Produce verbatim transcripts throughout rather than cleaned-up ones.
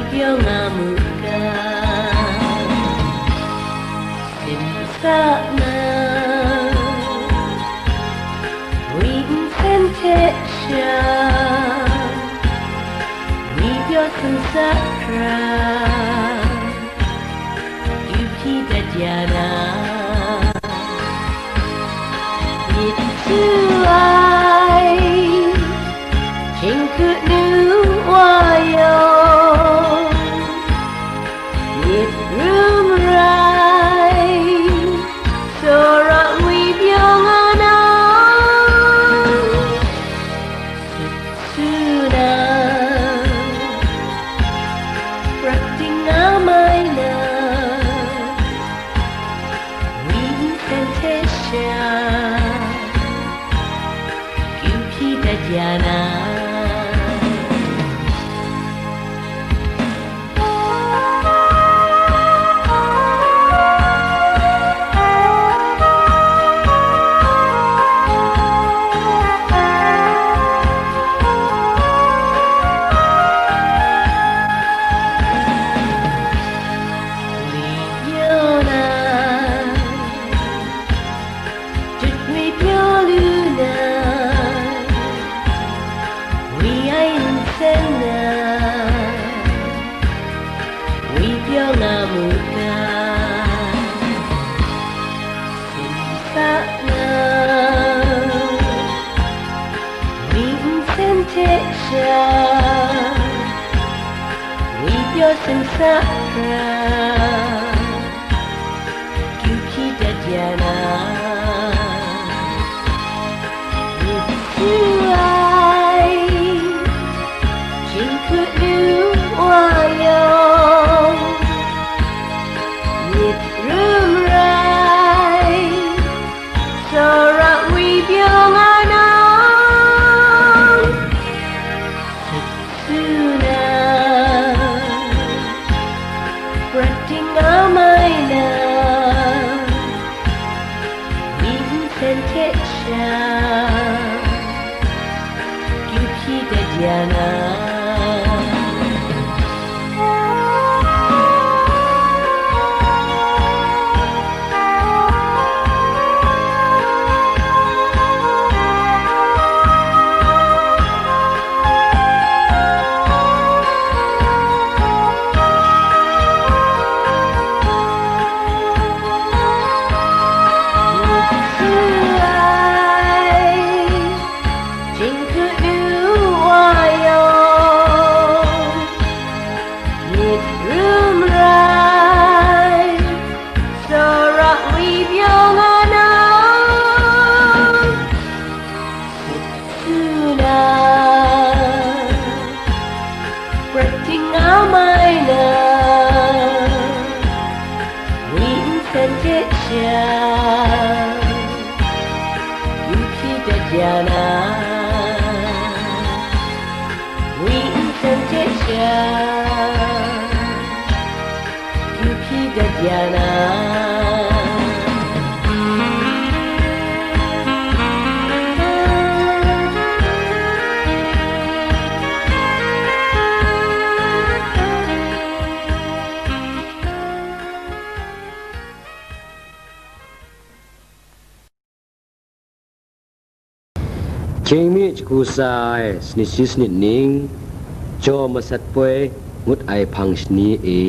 Pyaw nga mu ga, simsa na, wi nsen hte sha, wi pyaw simsa hkra, yu hpyi dat ya na, myit su ai, Hkying hkut nu wa yawng, myit rum rai, tsawra ngwi pyaw nga na, sut su na, prat ting nga mai na, wi nsen hte sha, kyu hpyi dat ya na. Wi pyaw na, jut wi pyaw lu na, wi ai nsen na, wi pyaw nga mu ga, simsa na, wi nsen hte sha, wi pyaw simsa hkra, kyu hpyi dat ya na, myit su ai, hkying hkut nu wa yawng, myit rum rai, tsawra ngwi pyaw nga na, sut su na, prat ting nga mai na, wi nsen hte sha, kyu hpyi dat ya na. Myit su ai, hkying hkut nu wa yawng, myit rum rai, tsawra ngwi pyaw nga na, sut su na, prat ting nga mai na, wi nsen hte sha, yu hpyi dat ya na, wi nsen hte sha, yu hpyi dat ya na. Hkying mi jahku tsa ai sanit shi sanit ning, jaw masat poi ngut ai hpang shani e.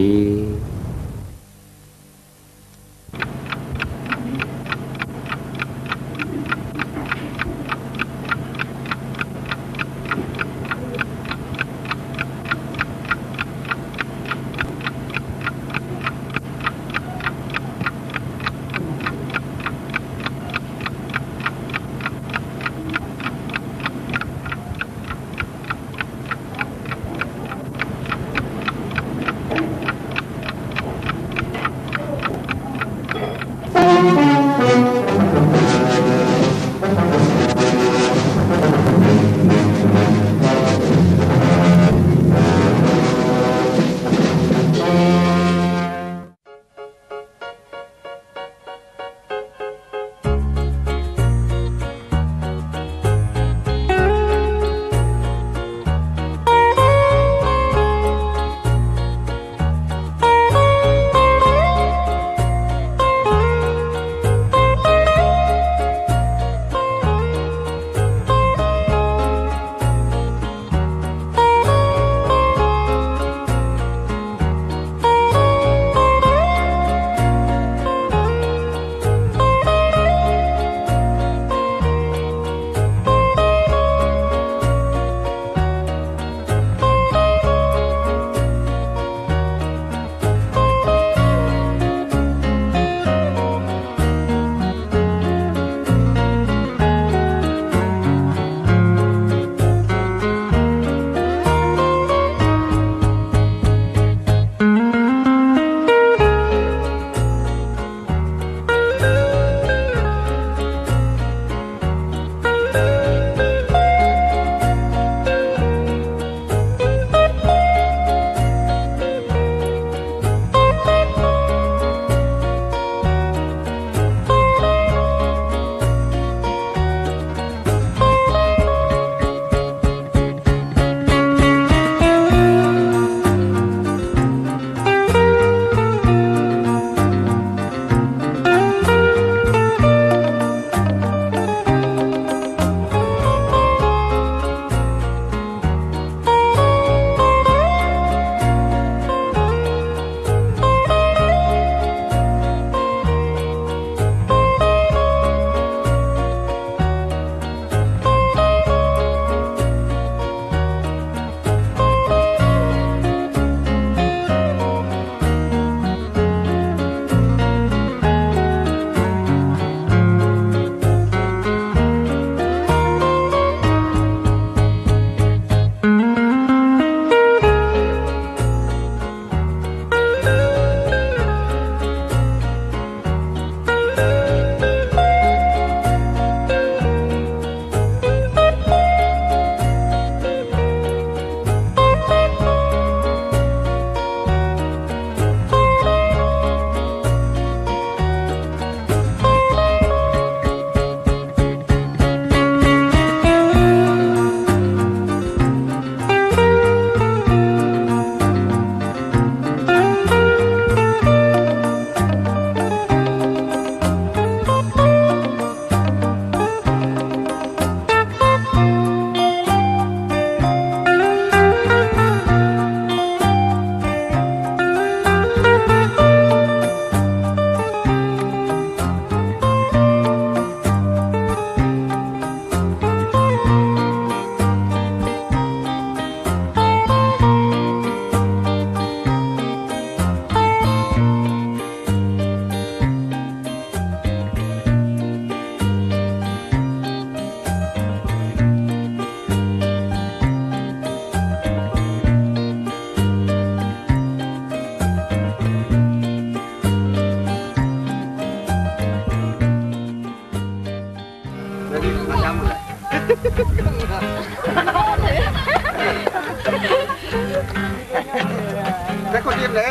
Record din le.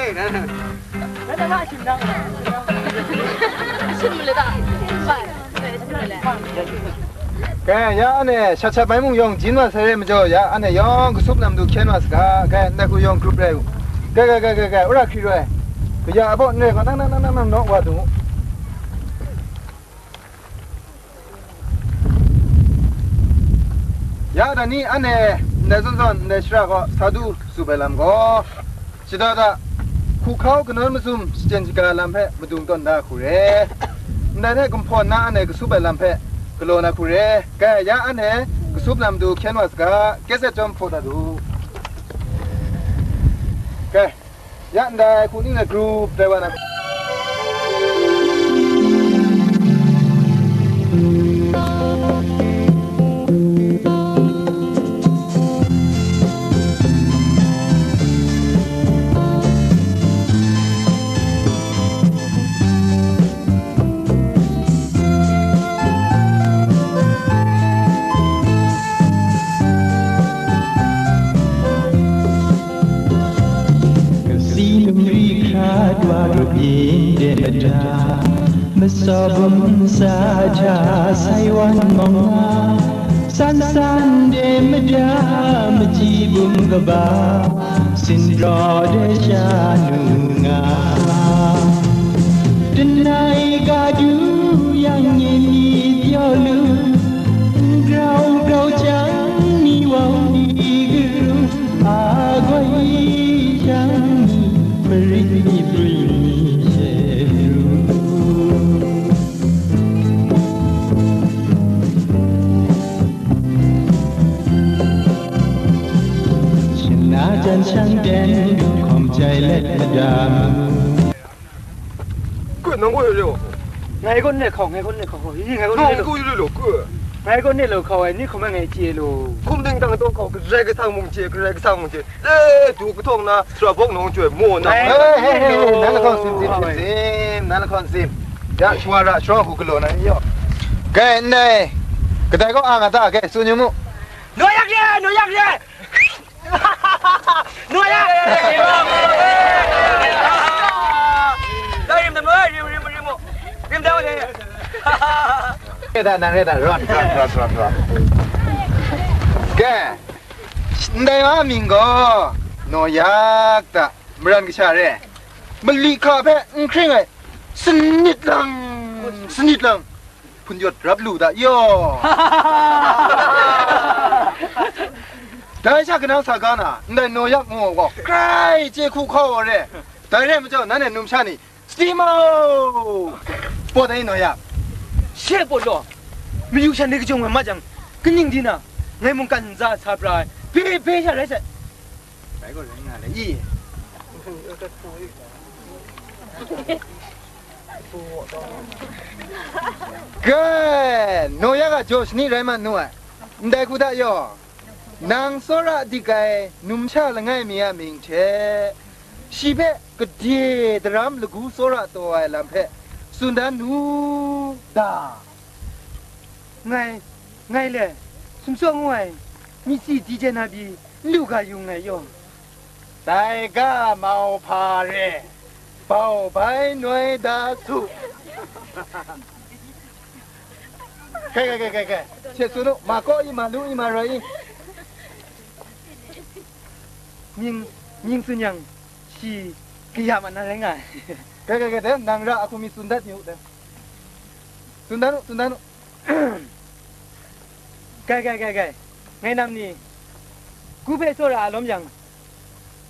那他妈紧张了。是你们的，快，对，是你们的。 Kai, ya anhte shat shat mai mung yawng jin wa sai re majaw, ya anhte yawng kasup lam du hkyen wa saga, kai, ndai hku yawng grup rai u. Kai, kai, kai, kai, kai, wora hkri rai. Kaya a baw n rai gaw, nang, nang, nang, nang, nang, naw wa du. Ya, dai ni anhte ndai zawn zawn ndai shara gaw sa du tsup ai lam gaw, shada da, hkuhkau kanawn mazum shachyen shaga lam hpe madung tawn da hku re. Ndai hte gumhpawn na anhte kasup ai lam hpe galaw na hku re. Kai, ya anhte kasup lam du hkyen wa saga, kese chyawm hpaw dat u. Kai, ya ndai hku ning na grup tai wa na. Kasi num ri hkra dwa rup yin de mada, masawbum nsa ja sai wan mawng nga, san san de mada, maji bum kaba, sinraw de sha nu nga. Tanai ga du yang yin ni pyaw lu, grau grau jang ni wau ni guru, a goi jang ni marit ni bring ni she ru. Shana jan shang ten du hkawm jai let madam. Ku, nang ku yu le lo. Ngai gaw ne hkau, ngai gaw ne hkau, hi, ngai gaw ne lo. Nang ku yu le lo, ku. Ngai gaw ne lo hkau ai, ni hkawm ai ngai chye lo. Hkum ding dang taw hkau, Karai Kasang mung chye, Karai Kasang mung chye. E, du kahtawng na, sara bawk nang chyoi, maw na. Ai, hei, hei, hei, nang lahkawng sim, sim, sim, sim, nang lahkawng sim. Ya, shawa ra, sharawng hku galaw na, yaw. Kai, ndai, kadai kaw a nga ta, kai, tsun yu mu. Naw yak re, naw yak re. Naw yak. Dai rim dam, rim, rim, rim, rim. Rim dam, rim. Re da, nang re da, ron, ron, ron, ron, ron. Kai, ndai wa mying gaw, naw yak ta. Maran kasha re, mali hka hpe n hkring ai, sanit lang, sanit lang, hpun yawt rap lu da yaw. Dai sha kanang sa ga na, ndai naw yak ngu ai gaw, grai chye hku hkau ai re. Dai re ai majaw, nanhte numsha ni, Stimo! Pawt ai naw yak. She pawt law, mayu shan ni kajung wa ma jang, kaning di na, ngai mungkan ntsa sa pra ai, hpe hpe sha rai sai. Rai gaw rai nga le i. Ga, naw yak a jaw shani rai mat nu ai. Ndai hku hta yaw, nang tsawra dik ai numsha langai mi a mying hte, shi hpe gade daram lagu tsawra taw ai lam hpe tsun dan nu da. Ngai, ngai le, sumsawk ngu ai, myit si di jen na pyi, n lu ga yu nngai yaw. Dai ga mau hpa re, bau bai noi da su. Kai, kai, kai, kai, kai. She tsun u, ma kaw i, ma lu i, ma roi i. Mying, mying tsun yang, shi kaya mat na rai nga ai. Kai, kai, kai, dai, nang ra a hku mi tsun dat mi u dai. Tsun dan u, tsun dan u. Kai, kai, kai, kai. Ngai nam ni, ku hpe tsawra a lawm yang,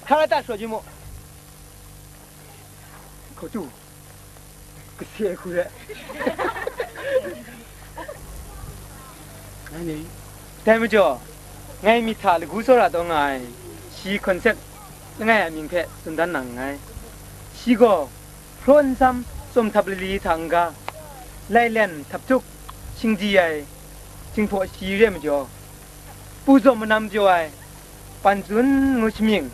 hkra ta sharawt yu mu. Hkau tu, kase ai hku re. Ngai ni, dai majaw, ngai myit hta lagu tsawra taw nga ai, shi concept langai a mying hpe tsun dan nang nngai. Shi gaw, hpraw nsam, tsawm htap lali hta n-ga, lailen, htap htuk, shingdi ai, jinghpaw shi re ai majaw, pu zaw manam pyaw ai, pan tsun ngu shamying,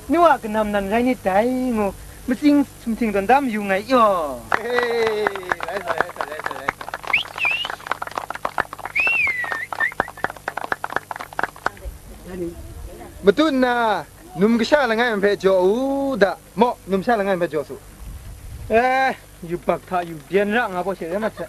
nu a kanam nan rai nit dai ngu, matsing sumhting tawn da mayu nngai yaw. Hey, rai sa, rai sa, rai sa, rai sa. Matu nna, Num kasha langai mi hpe jaw u da, maw, num sha langai mi hpe jaw su. E, yubak hta yu byen ra nga baw she rai mat hte.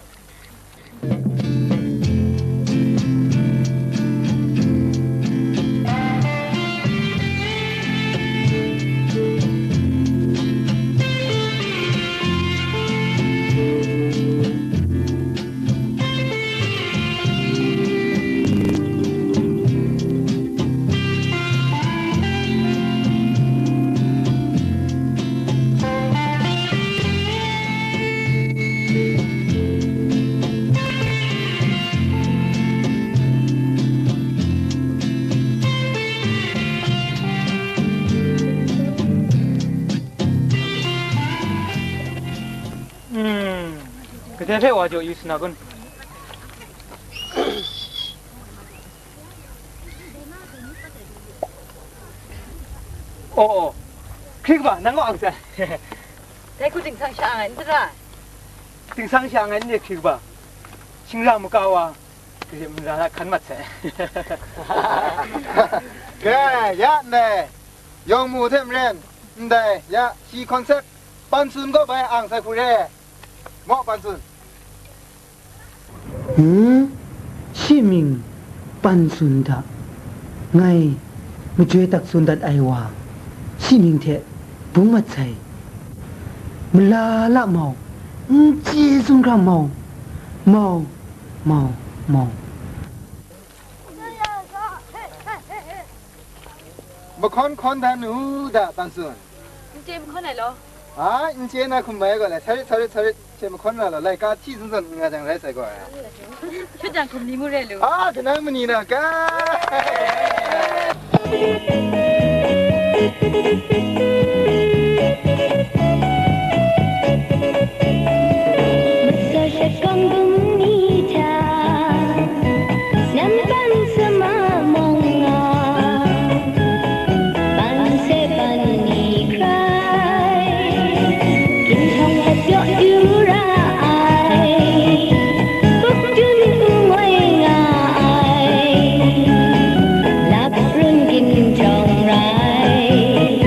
Hmm, kadai hte wa jaw yu sa na kun? Oh, oh. Hkri kaba, nang kaw ang sai. Dai hku dingsang sha nga n dara? Dingsang sha nga n re hkri kaba. Shingra maka wa, gare mara hkan mat sai. Grai, ya ndai. Yawng mu hte maren, ndai, ya, shi hkawn sek, Pan Sun kaw bai ang sai hku re. Maw, Pan Sun? Hmm, shi mying Pan Sun da, ngai majoi tak tsun dat ai wa, shi mying hte bung mat sai. Malala mau, n chye sumhkram mau, mau, mau, mau. Mahkawn hkawn dan u da, Pan Sun. N chye mahkawn ai law? Ai, n chye na hkum mai gaw lai, sarit, sarit, sarit, hte mahkawn na law, laika hti zawn zawn nga jang rai sai gaw ai. Hpyi jang hkum ni ngu re lu? A, kanang mani na ga. Masa shat kawng bungli hta, nampan sama mawng nga, ban se ban ni hkrai, ginhkawng hpat yaw yu ra ai, buk dun u ngoi nga ai, lap run ginhkawng rai,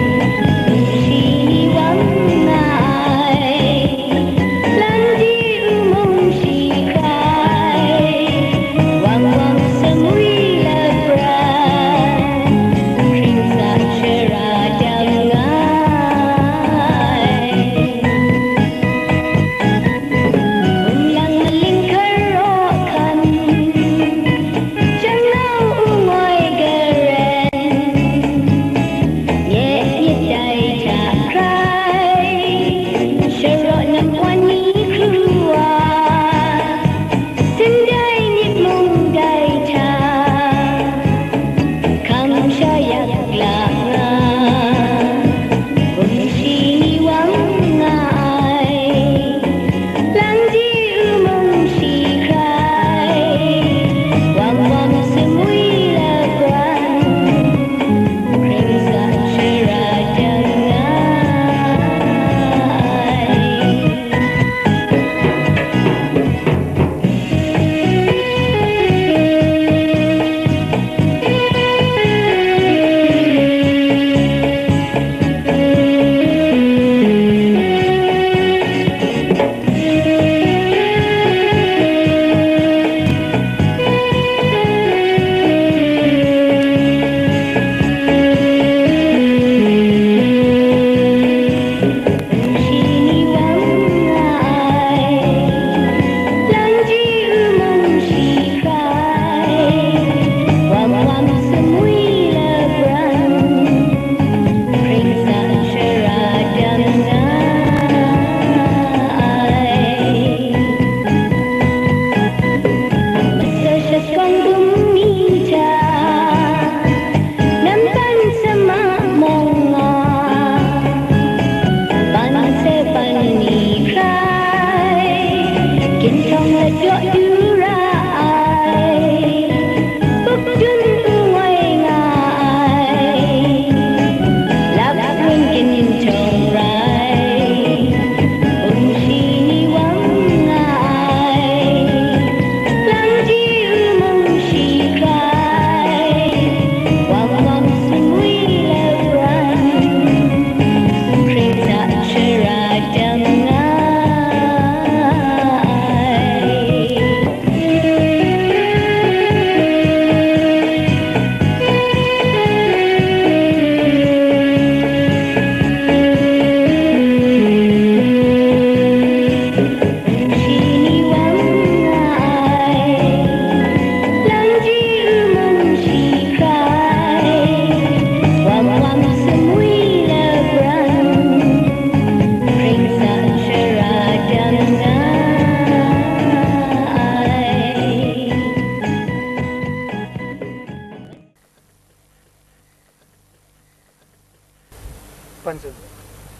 Pan Tsun.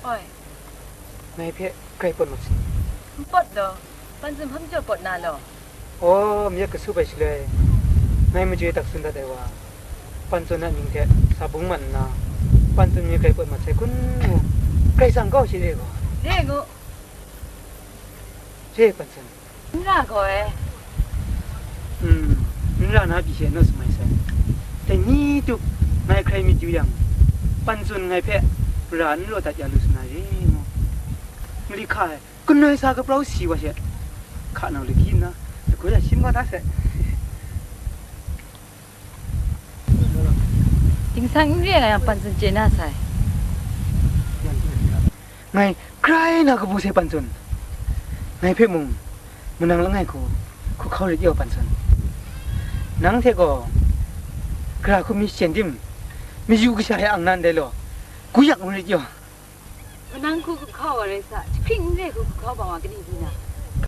Oi. Ngai hpe grai pawt mat sin. N pawt law, Pan Tsun hpa majaw pawt na law? Aw, myit kasup ai shaloi, ngai majoi tak tsun dat ai wa, Pan Tsun a mying hte sa bung mat nna, Pan Tsun myit grai pawt mat sai kun mu, Karai Kasang kau shi re gaw. Re ngu. Re, Pan Tsun. N ra gaw e. Hmm, n ra na pyi she naw sa mai sai. Dai ni tup ngai hkrai myit yu yang, Pan Tsun ngai hpe ra n raw dat ya lu sa na re mu. Mali hka ai, kanoi sa kaprau si wa she, hka nau lagyi nna, lagaw ya shin wa da sai. Dingsa n re ai yang Pan Tsun chye na sai. Ngai grai na kabu sai Pan Tsun. Ngai hpe mung, manang langai hku, hku hkau rit yaw Pan Tsun. Nang hte gaw, gara hku mi shyen tim, mayu kasha ya ang nan dai law, kuyak ngu rit yaw. Manang hku hku hkau wa rai sa, jahpring n re hku hku hkau bang wa kani di na?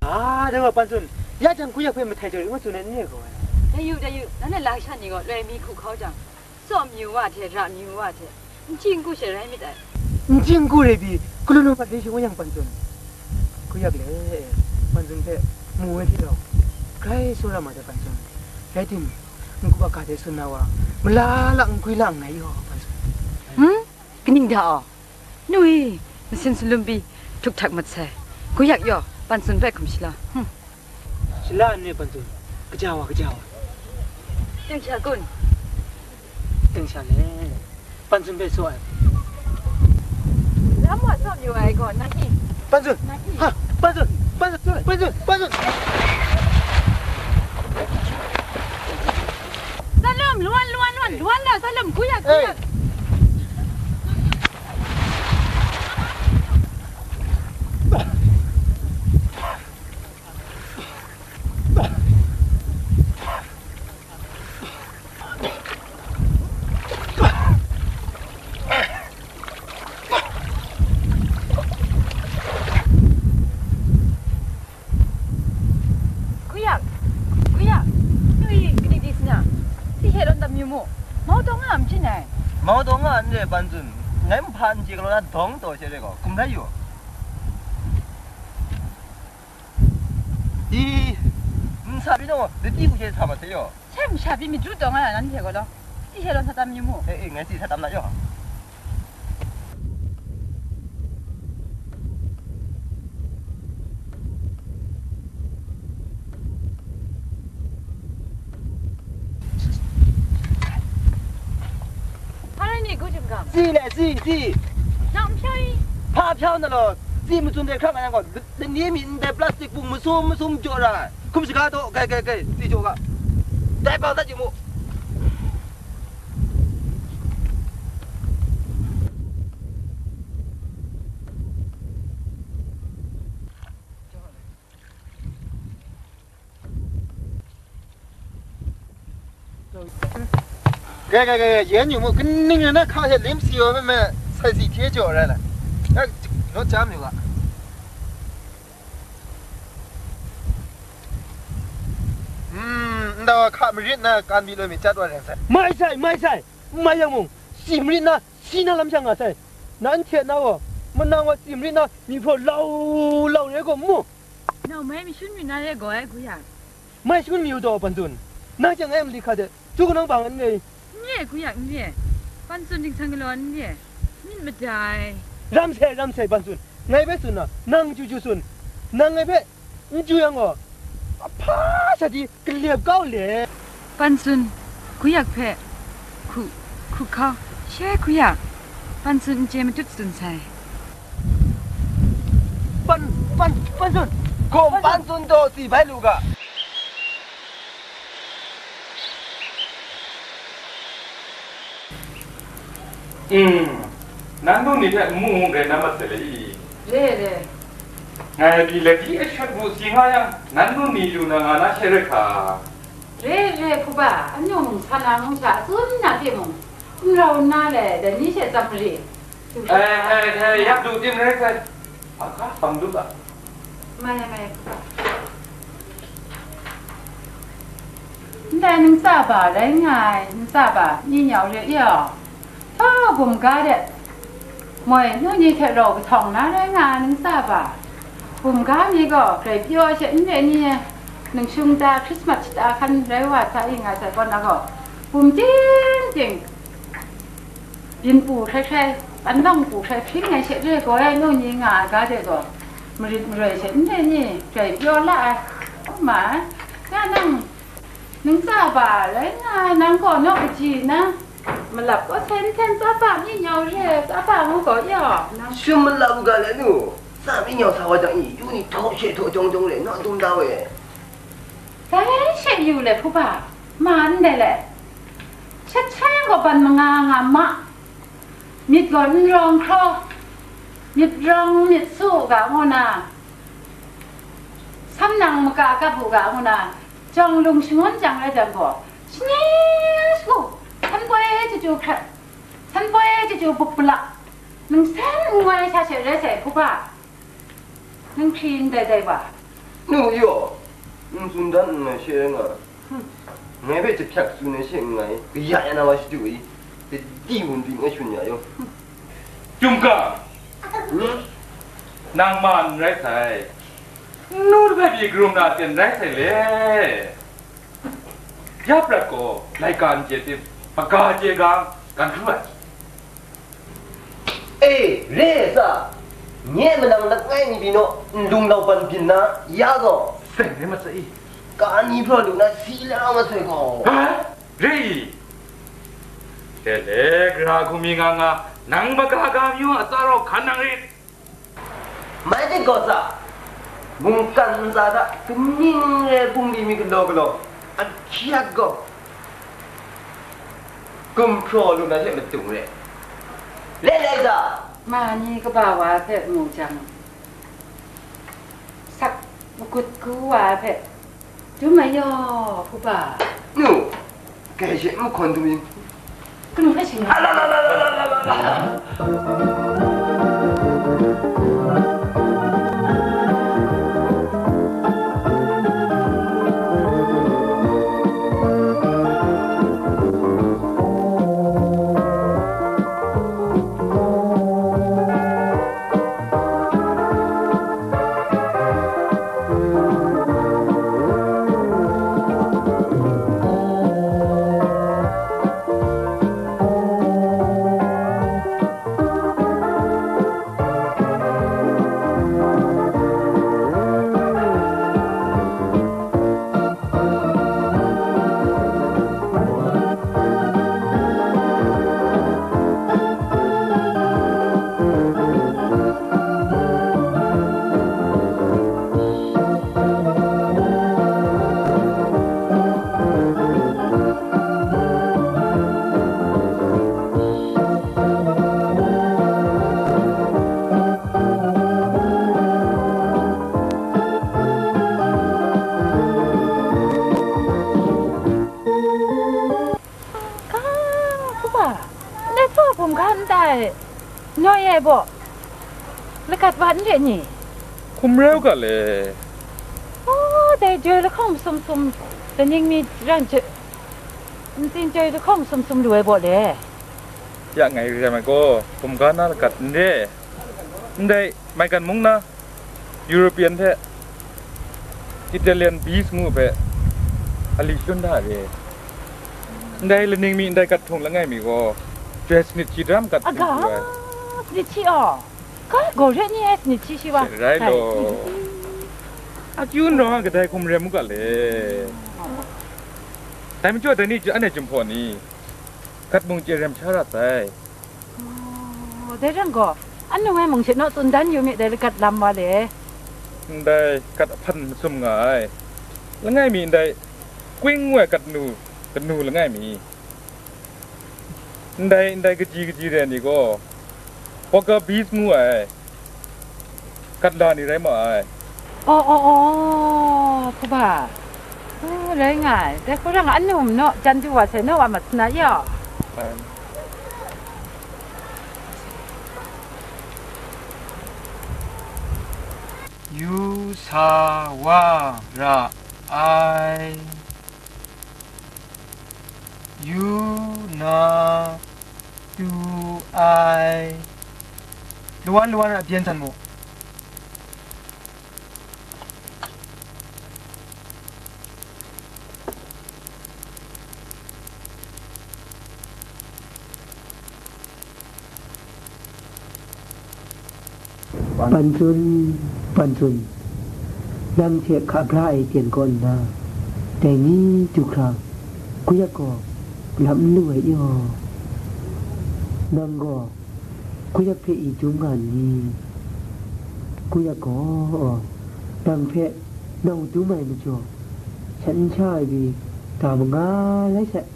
Ga, dai wa Pan Tsun, ya jang kuyak hpe mahtai jaw rit ngu tsun ai n re gaw ai. Dai yu, dai yu, nanhte lasha ni gaw loi mi hku hkau jang, tsaw mayu wa hte, ra mayu wa hte, n chyi n ku she rai myit dai. N chyi n ku rai pyi, hkalu nu mat re shangun yang Pan Tsun. Kuyak le, Pan Tsun hpe mu ai hte rau, grai tsawra ma dai Pan Tsun. Rai tim, n-gu aga de tsun na wa, malala n gwi la nngai yaw, Pan Tsun. Hmm? Kaning da aw? Nu i, masin salum pyi, htuk htak mat sai. Kuyak yaw, Pan Tsun hpe hkum shala. Hmm. Shala n re Pan Tsun, kaja wa, kaja wa. Teng sha kun. Teng sha le. Pan Tsun hpe saw ai. Lam wa saw mayu ai gaw, nang hi. Pan Tsun! Nang hi. Ha! Pan Tsun! Pan Tsun! Pan Tsun! Pan Tsun! Salum, luan, luan, luan, luan la, Salum, kuyak, eh, kuyak. Kuyak, kuyak, nui, kaning di sina, si hte lawn tam yu mu, mau taw nga a machyin ai. Mau taw nga n re, Pan Tsun, ngai nhpa n chye galaw na dawng taw she re gaw, hkum htai yu. I, nsa pyi naw, lati hku hte sa mat se yaw. Shai masha pyi myit ru taw nga na nanhte gaw law, si hte lawn sa tam yu mu. E, e, ngai si sa tam na yaw. Hpa rai ni, Gu Jim Gang? Si le, si, si. Nang n hpya i? Hpa hpya na law, si matsun de hkra nga yang gaw, lani mi ndai plastik pung masum masum jaw ra ai. Hkum shaga taw, gai, gai, gai, si jaw ga. Dai bang dat yu mu. Gai, gai, gai, gai, yen yu mu, kaning rai na hka hte lim si wa me me, sai si hte jaw rai la. Ya, naw jam yu ga. Hmm, ndau a hka marit na kan bi loi mi chyat wa ren sai. Mai sai, mai sai, mai yang mung, si marit na, si na lam shang nga sai. Nanhte na gaw, manang wa si marit na, myi hpraw lau, lau re gaw mu. Nau mai mashun mi na re gaw ai, Gu Yang. Mai shangun mi u taw, Pan Tsun. Nang chyang ai mali hka de, chu kanang bang n re. N re, Gu Yang, n re. Pan Tsun dingsan galaw n re. Myit mada ai. Ram sai, ram sai, Pan Tsun. Ngai hpe tsun na, nang chyu chyu tsun. Nang ngai hpe n chyu yang gaw, ahpa sha di kalep kau le. Pan Tsun, Gu Yang hpe hku, hku hkau, she Gu Yang, Pan Tsun n chye matut tsun sai. Pan, Pan, Pan Tsun! Gaw Pan Tsun taw si bai lu ga. Hmm, nan nu ni hpe n mu n rai na mat sai le i? Re, re. Ngai pyi lagyi ashut bu si nga yang, nan nu ni lu na nga na she rai hka? Re, re, hkuba, anung, sa na mung sha, tsun na hte mung, n rau nna le, dai ni she tsam mari. Eh, eh, eh, yak du tim rai sai. Ahka, bang du ga. Mai, mai, hkuba. Ndai ntsa ba rai nga ai, ntsa ba, ni nyau re yaw. Hpa gum ga de. Moi, nu ni hte rau kahtawng na rai nga ai ning tsa ba? Bum ga mi gaw grai pyaw ai she n re ni? Ningshung ta Christmas shata hkan rai wa sa i nga sai kaw na gaw, bum ting ting, byin pu hkrai hkrai, panlawng pu hkrai hpring ai she re gaw ai nu ni nga ai ga de gaw, marit maroi she n re ni? Grai pyaw la ai, um ma ai. Ya nang, ning tsa ba rai nga ai, nang gaw naw kaji na? Malap kaw sai nhteng tsapa myi nyau re, tsapa ngu gaw ya, nang. Shum malap u ga le nu, tsa myi nyau sa wa jang i, yu ni htaw she htaw jawng jawng le, naw dum da we. Dai she yu le, hpuba, ma ndai le. Shat sha yang gaw ban manga nga ma, myit gaw n rawng hkraw, myit rawng myit su ga ngu na, sam nang maka kap u ga ngu na, jawng lung shangun jang rai jang gaw, shani shagu, san poi chyeju hkrat, san poi chyeju buk palak, nang san n ngoi sa she rai sai, hpuba. Nang hpyi ndai dai wa? Nu yaw, n tsun dan nngai she rai nga. Hmm. Ngai hpe jahpyak tsun ai she nngai, kaya ya na wa shadu i, dadi wunpyi ngai shun ya yaw. Chyum ga, hmm? Nang ma n rai sai, nnu hpe pyi karum na ten rai sai le. Ya prat gaw, laika n chye tim, maga chye ga, gan hkru ai. E, re ai sa, nye manang langai mi byin naw, nlung lauban byin na, ya gaw. Seng rai masai. Ka ni hpraw lu na, si la masai gaw. Ha? Re i? Dai le, gara hku mi nga nga, nang maga ga myu a tsa rau hkan nang rit. Mai dik gaw sa, mungkan ntsa hta kaning re bungli mi galaw galaw, ahkyak gaw, gumhpraw lu na she matung re. Let let sa. Ma ni kaba wa hpe mu jang, sak magut ku wa hpe, dum ai yaw, hpuba. Nu, kai she n hkawn dum yin. Kanu hpe sing. A la la la la la la la la. Ka, hpuba, ndai hpaw bum ga n tai, noi ai baw, lagat wa n re ni? Hkum rau ga le. Oh, dai joi lahkawng masum sum, daning mi rang je, nsin joi lahkawng masum sum lu ai baw le. Ya ngai rai ai gaw, bum ga na lagat n re. Ndai maigan mung na, European hte Italian bees ngu hpe ali shalun da re. Ndai laning mi ndai gat htung langai mi gaw, joi sanit shi dram gat htung Aga, pru ai. Sanit shi aw. Ga gaw re ni ai sanit shi shi wa. Rai Hai. Law. Akyu n rawng a kadai hkum rem u ga le. Dai majaw dai ni anhte chyum hpaw ni, gat mung chye rem sha ra sai. Oh, dai rang gaw, anu ai mung she naw tsun dan yu mi, dai lagat lam wa le. Ndai gat ahpan masum nga ai. Langai mi ndai kwing wa ai gat nu, kanu langai mi. Ndai, ndai kaji kaji re ai ni gaw, worker bees ngu ai. Gat la ni rai ma ai. Oh, oh, oh, hpuba. Oh, rai nga ai. Dai hku rang anu naw, jan du wa sai naw wa mat sna yaw. Yu sa wa ra ai. Yu na tu ai. Lawan lawan a byen san mu. Ban tsun, ban tsun, nang hte hka bra ai ten kaw nna, dai ni du hkra, Kuyak gaw lam n lu ai yaw. Nang gaw Kuyak hpe i dum nga nni? Kuyak gaw nang hpe nau dum ai majaw, shat n sha ai pyi, ga manga rai sai,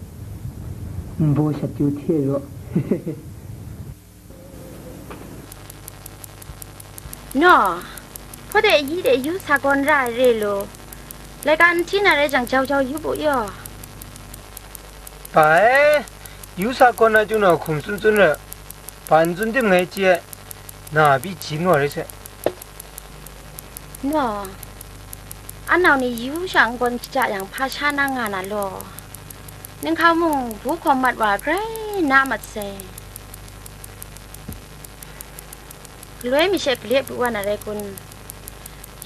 nbaw shat yu hte raw. Naw, hpawt de yi de yu sa gawn ra ai re lu, laika n hti na rai jang, jau jau yu bu yaw. Ba e, yu sa gawn na chyu na hkum tsun tsun re, ba n tsun tim ngai chye ai, na a pyi jin wa rai sai. Naw, anau ni yu sha n gawn shaja yang, hpa sha na nga na law, ninghkau mung bu hkawm mat wa grai na mat sai. Galoi mi she gale pru wa na rai kun?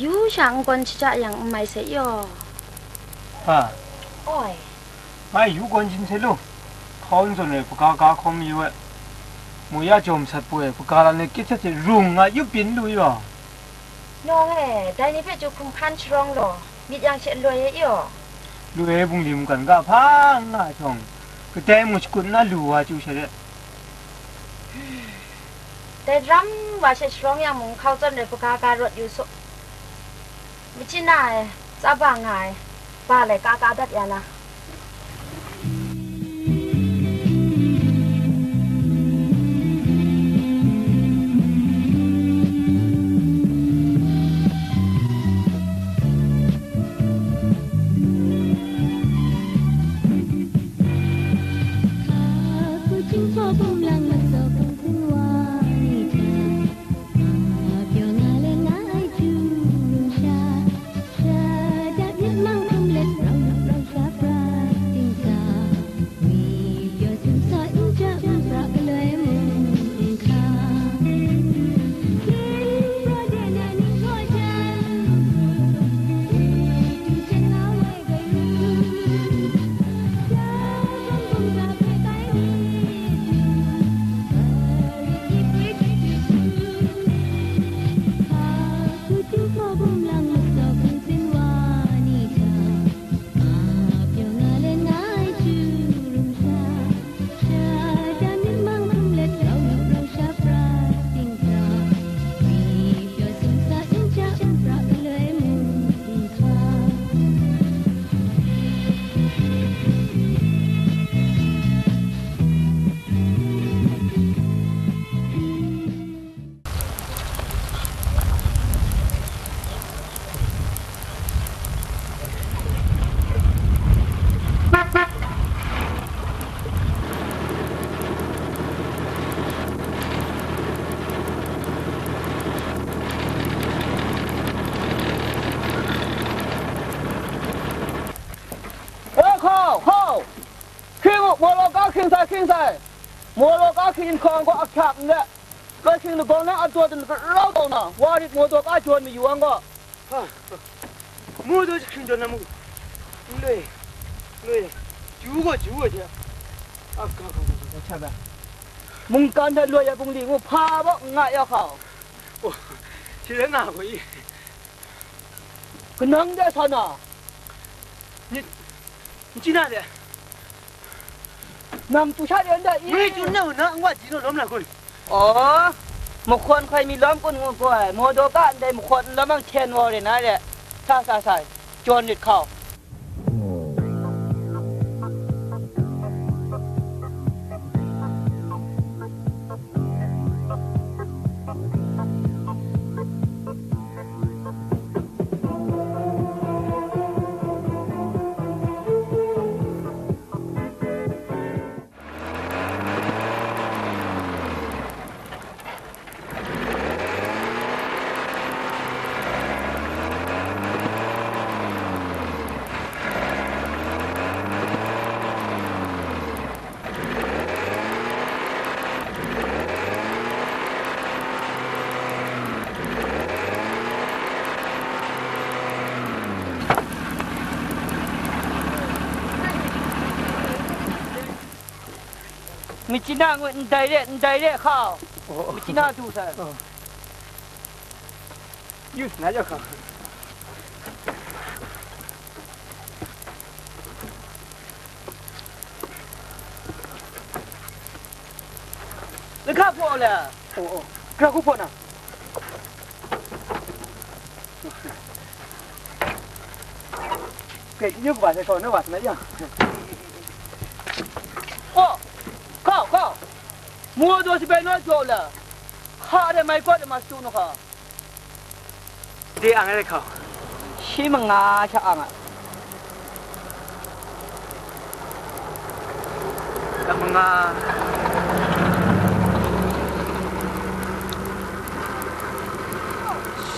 Yu sha n gawn shaja yang n mai sai yaw. Ha. Oi. Ngai yu gawn jin sai lu. Hkaw n zawn ai hpaga ga hkawm mayu ai. Mu ya jawm sat poi ai hpaga lam ni kyit sat hte rung nga yup byin lu yaw. Nawng e, dai ni hpe chyu hkum hkan sharawng law, myit yang she loi e yaw. Lu e bungli mungkan ga hpa n nga ai htawng, kadai mung shakut nna lu wa chyu sha re. Dai daram wa she sharawng yang mung, hkau zawn ai hpaga ga rawt yu su. Machyin na ai, tsaba nga ai, ba lai ka ka dat ya na. Hkau, hkau! Hkring u, mawlaw ka hkring sai, hkring sai! Mawlaw ka hkring nhtawng gaw ahkyak n let, loi hkring lagawng na a daw dan rau taw na, wa rit mawdaw ka jawn mayu ang gaw. Ha, mawdaw jahkring jawn na mu. N loi, n loi, ju gaw ju ai hte. A, ga, ga, ga, ga, ga, hta ga. Mungkan hta loi ai bungli ngu hpa baw n nga ya hkau. Oh, shi rai nga gaw i. Kanang de sa na? Ni, n chyi na de? Nang tu sha de ndai i? Ngai tu na u na, n wa di naw lawm la kun. Aw, mahkawn hkoi mi lawm kun ngu gaw ai, mawdaw ka ndai mahkawn n lawm ang hten wa re na re. Sa, sa, sa, jawn rit hkau. Myitkyina ngut ndai re, ndai re hkau. Oh, oh. Myitkyina du sai. Oh. Yu, na ya hkau. Lahka hpaw le. Oh, oh. Hkra hku hpaw na. Kei, yu kaba sai hkau na wa sa na ya. Oh, hkau, hkau. Maw daw shabai naw jaw le. Hka de mai kawt de ma shatu nu hka. De ang ai hkau. Shi manga sha ang ai. Dak manga.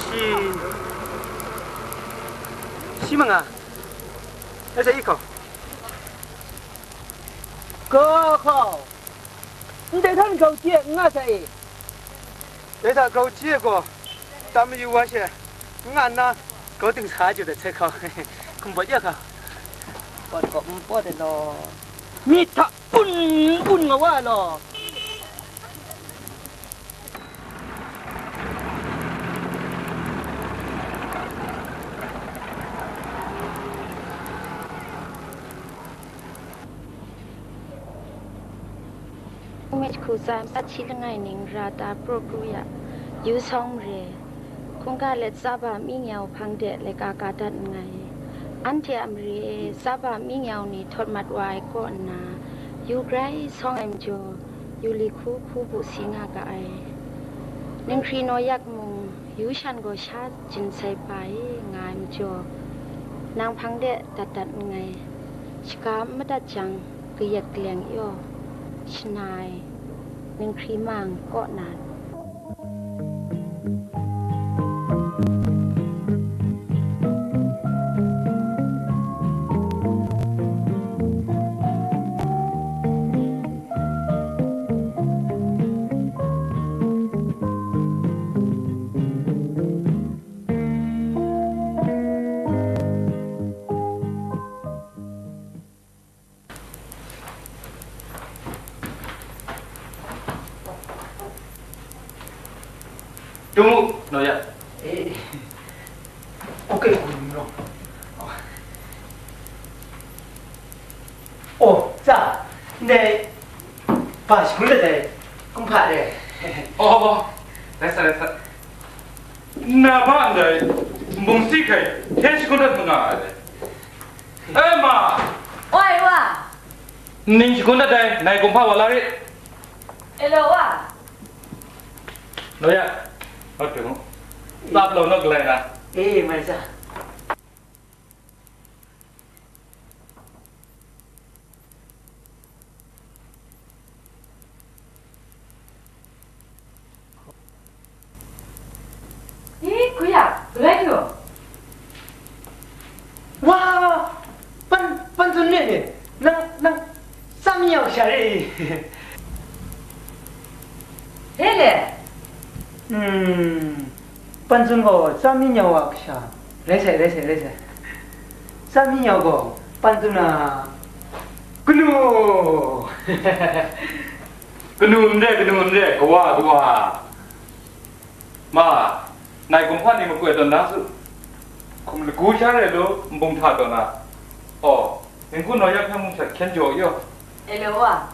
Shi, shi manga. Ai sa i hkau. Ga hkau. Ndai htan grau chye n nga sai i? Dai hta grau chye gaw, tam mayu wa she, n nga nna, grau ting sa jaw dat sai hkau, hkum pawt ya hkau. Pawt gaw n pawt ai law. Myit hta un un nga wa ai law. Hku myit hku tsa, matsat shi langai ning ra ta praw kru ya, yu sawng mare, hkungga let tsaba mi nyau hpang de laika ka dat nngai. Anhte a mare e tsaba mi nyau ni htawt mat wa ai kaw nna, yu grai sawng ai majaw, yu li hku hku bu si nga ga ai. Ninghkri naw yak mung, yu shan gaw sha jin sai ba e nga ai majaw, nang hpang de dat dat nngai. Shaga n madat jang, kayat kaleng yaw, shana ai, ninghkri mang kaw na. Tung u, nau ya. Eh, okay, okay, nau. Oh, tsa, ndai, ba shangun dat ai, kumhpa re. Oh, oh, oh. Rai sa, rai sa. Na ba ndai, nbung si hkai, hte shangun dat ma nga ai. E ma! Oi, wa! Ning shangun dat ai, nai kumhpa wa la rit. E lo, wa! Nau ya, nau tung. Tsap lau nau galai na. E, mai sa. Ni, kuya, galai du. Wa, pan, pan tsun ne ni, nang, nang, tsam yau sha re. He le. Hmm, pan tsun gaw tsam mi nyau a kasha. Rai sai, rai sai, rai sai. Tsam mi nyau gaw, pan tsun na, kanu. Kanu n re, kanu n re, kawa, kawa. Ma, nai kumhpa ni makoi tawn na su. Hkum lagu sha rai lu, nbung hta tawn na. Aw, ningku nau ya hpe mung sat hkyen jaw yaw. E lo wa.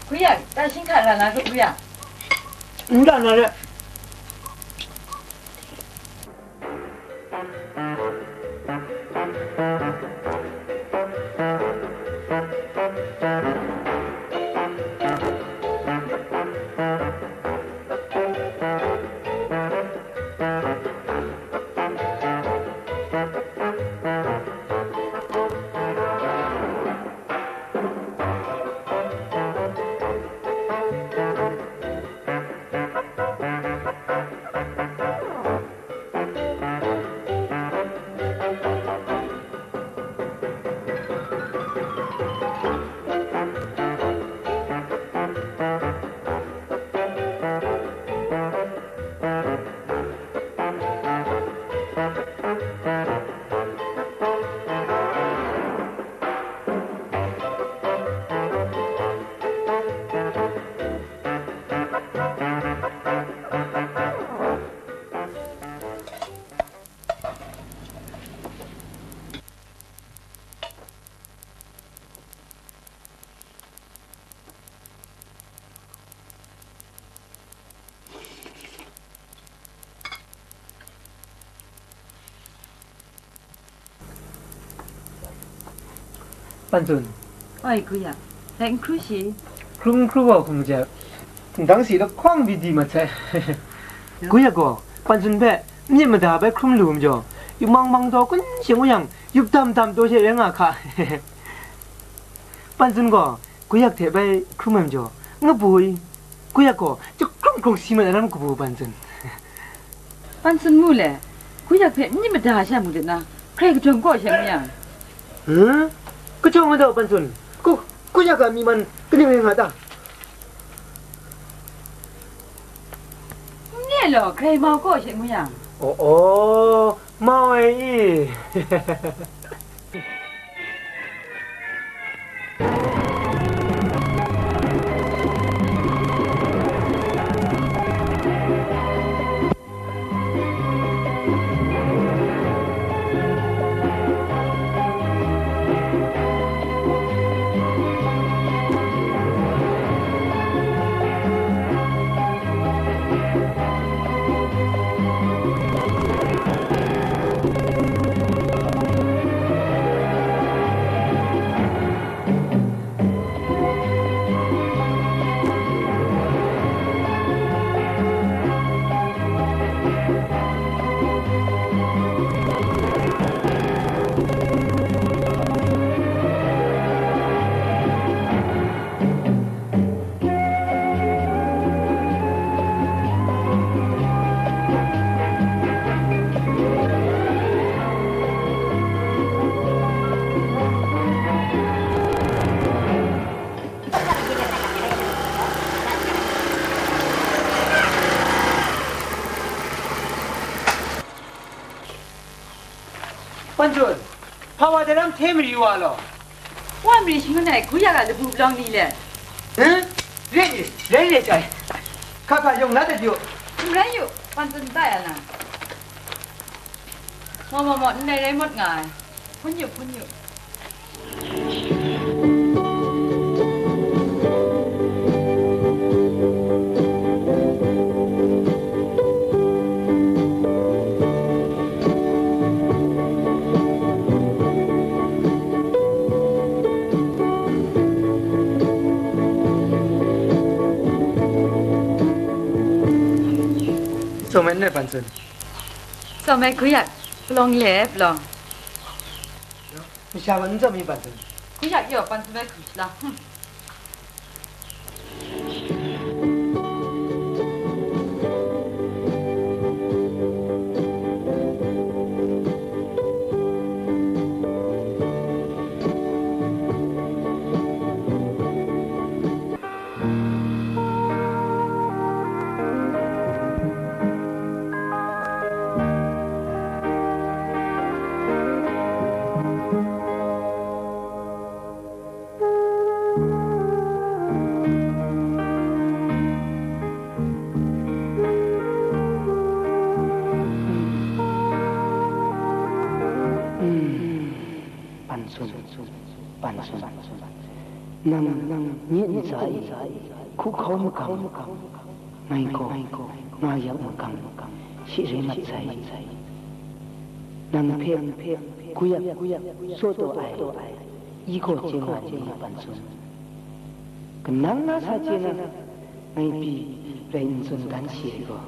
Kuya, ta shin hkra ra na ru, kuya. N ra na re. Pan Tsun. Oi, Guyak, dai n hkru shi? Hkrum n hkru gaw hkum jep. Ndang si lahkawng pyi di mat sai. Guyak gaw Pan Tsun hpe myit mada bai hkrum lu majaw, yupmang mang taw kun shing u yang, yup dam dam taw she rai nga hka. Pan Tsun gaw Guyak hte bai hkrum ai majaw, n kabu i, Guyak gaw jahkrung hkrung si mat ai lam kabu Pan Tsun. Pan Tsun mu le, Guyak hpe myit mada sha mu lit na, hkrai kajawng kaw she mu yang. Hmm? Kajawng nga daw Pan Tsun, Gu-, Guyak a myi man kaning rai nga ta? Nye law, hkrai mau kaw she mu yang. Oh, oh, mau ai i. Pan Tsun, hpa wa dai lam hte mari wa law? Wa mari shangun ai Guyak a labu palawng ni le? Huh? Re ni, rai re ai. Hka hka yawng la dat yu. N rai yu, Pan Tsun tai a na. Maw, maw, maw, ndai rai mawt nga ai. Hpun yu, hpun yu. Tsawm ai n rai Pan Tsun? Tsawm ai Guyak, palawng le palawng. Masha gaw n tsawm mi Pan Tsun? Guyak yaw Pan Tsun bai hkum shala. Hmm. Pan Tsun, Pan Tsun, nang, nang nye ntsa e hku hkau makam, ngai gaw, nga yak makam, shi rai mat sai. Nang hpe, Guyak, saw taw ai, i gaw chye nga ai ni, Pan Tsun? Kanang na sa chye na, ngai pyi rai n tsun dan shi ai gaw.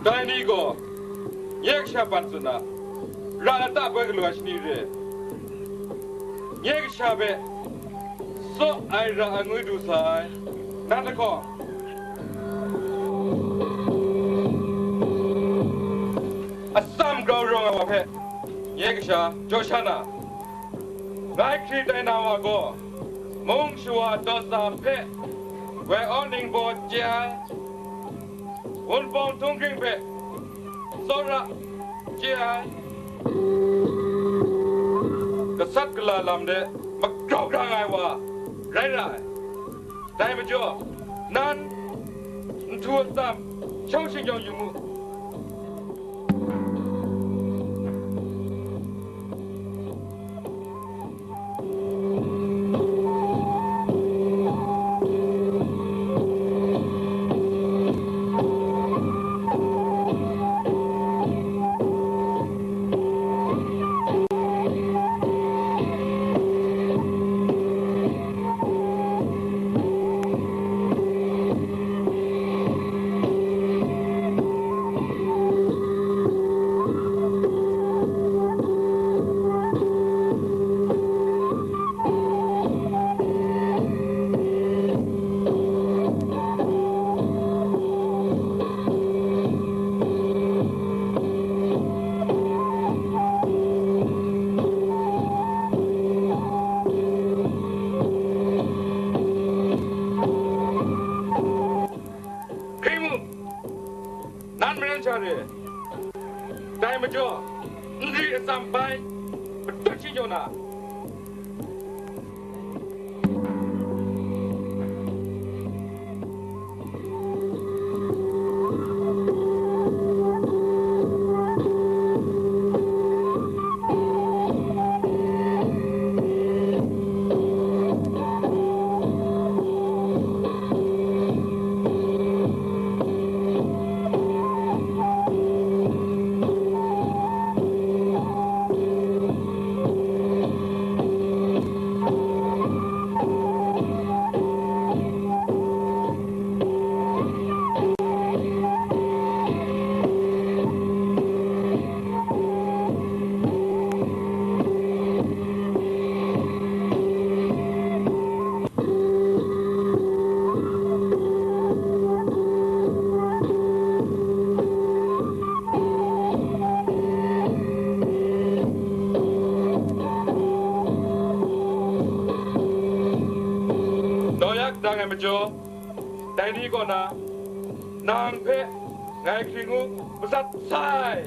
Dai ni gaw, nye kasha ban tsun na, ra lata poi galaw ai shani re, nye kasha hpe tsaw ai ra ai ngwi du sai. Nang lahkawng, atsam grau rawng ai wa hpe nye kasha jaw sha na, ngai hkri tai na wa gaw, mung shawa dawt sa hpe woi aw ningbaw chye ai, wunpawng htunghking hpe tsawra chye ai, gasat gala lam de magrau grang ai wa rai ra ai. Dai majaw, nan nhtu atsam shau shingyawng yu mu. Hkring mu, nan maren sha re, dai majaw, nri atsam bai, matut shi jaw na. Naw yak dang ai majaw, dai ni kaw na, nang hpe ngai hkring u, matsat sai.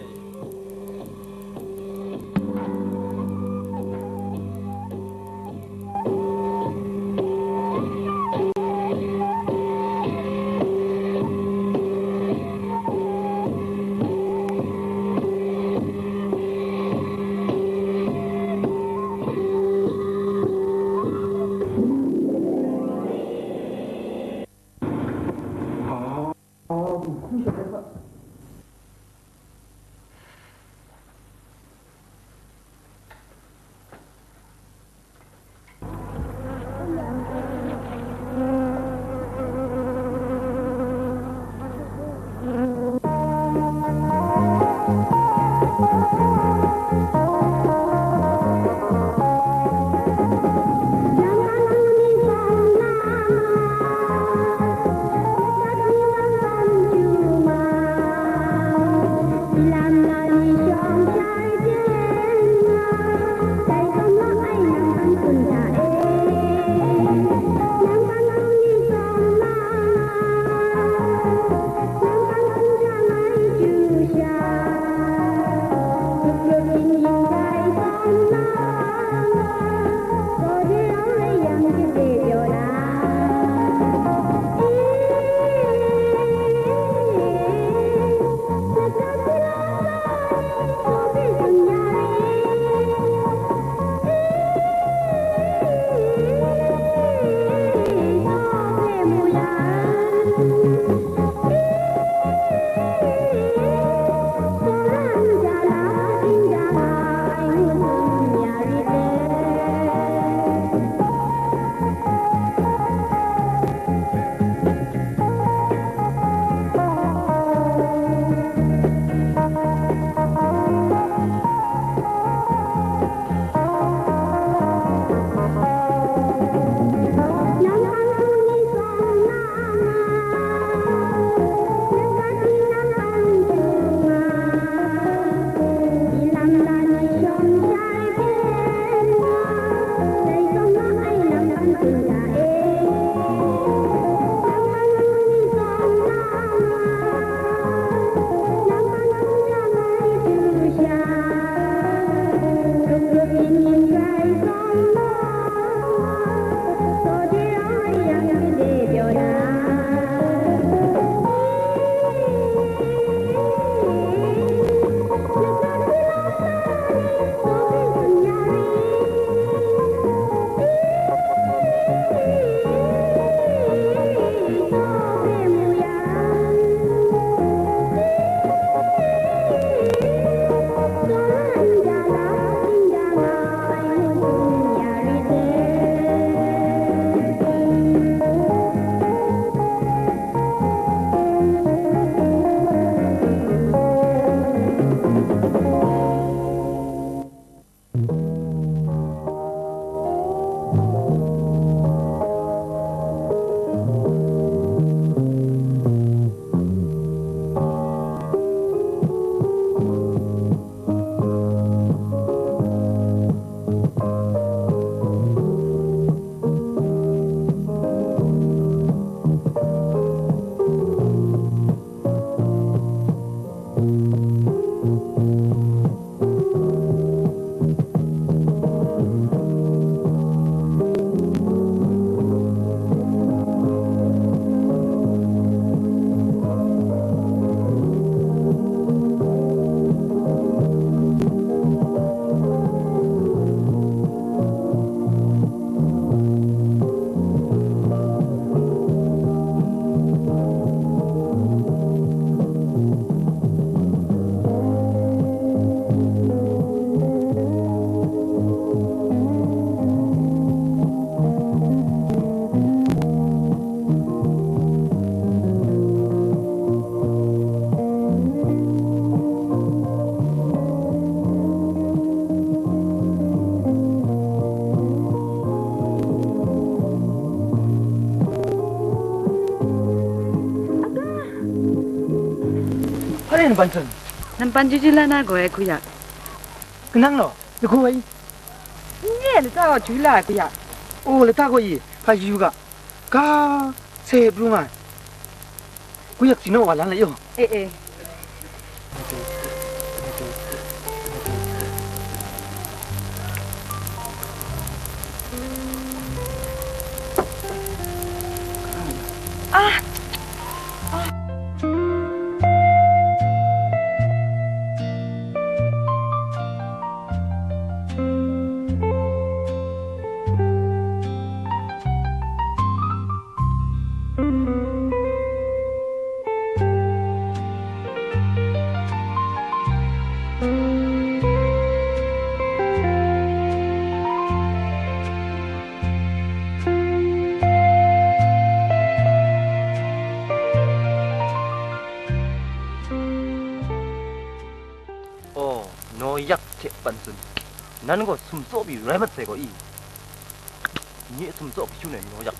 Ban tsun. Nampan juju la na gaw ai hku ya. Kanang law, lahku wa i? Nye lata gaw ju la ai hku ya. O, lata gaw i, hpa yu ga. Ga, se pru nga ai. Hku yak si naw wa lan la yaw. E, e. Ah! Oh, naw yak hte ban tsun. Nan gaw sumtsaw pyi rai mat sai gaw i? Nye sumtsaw hpyu nai naw yak.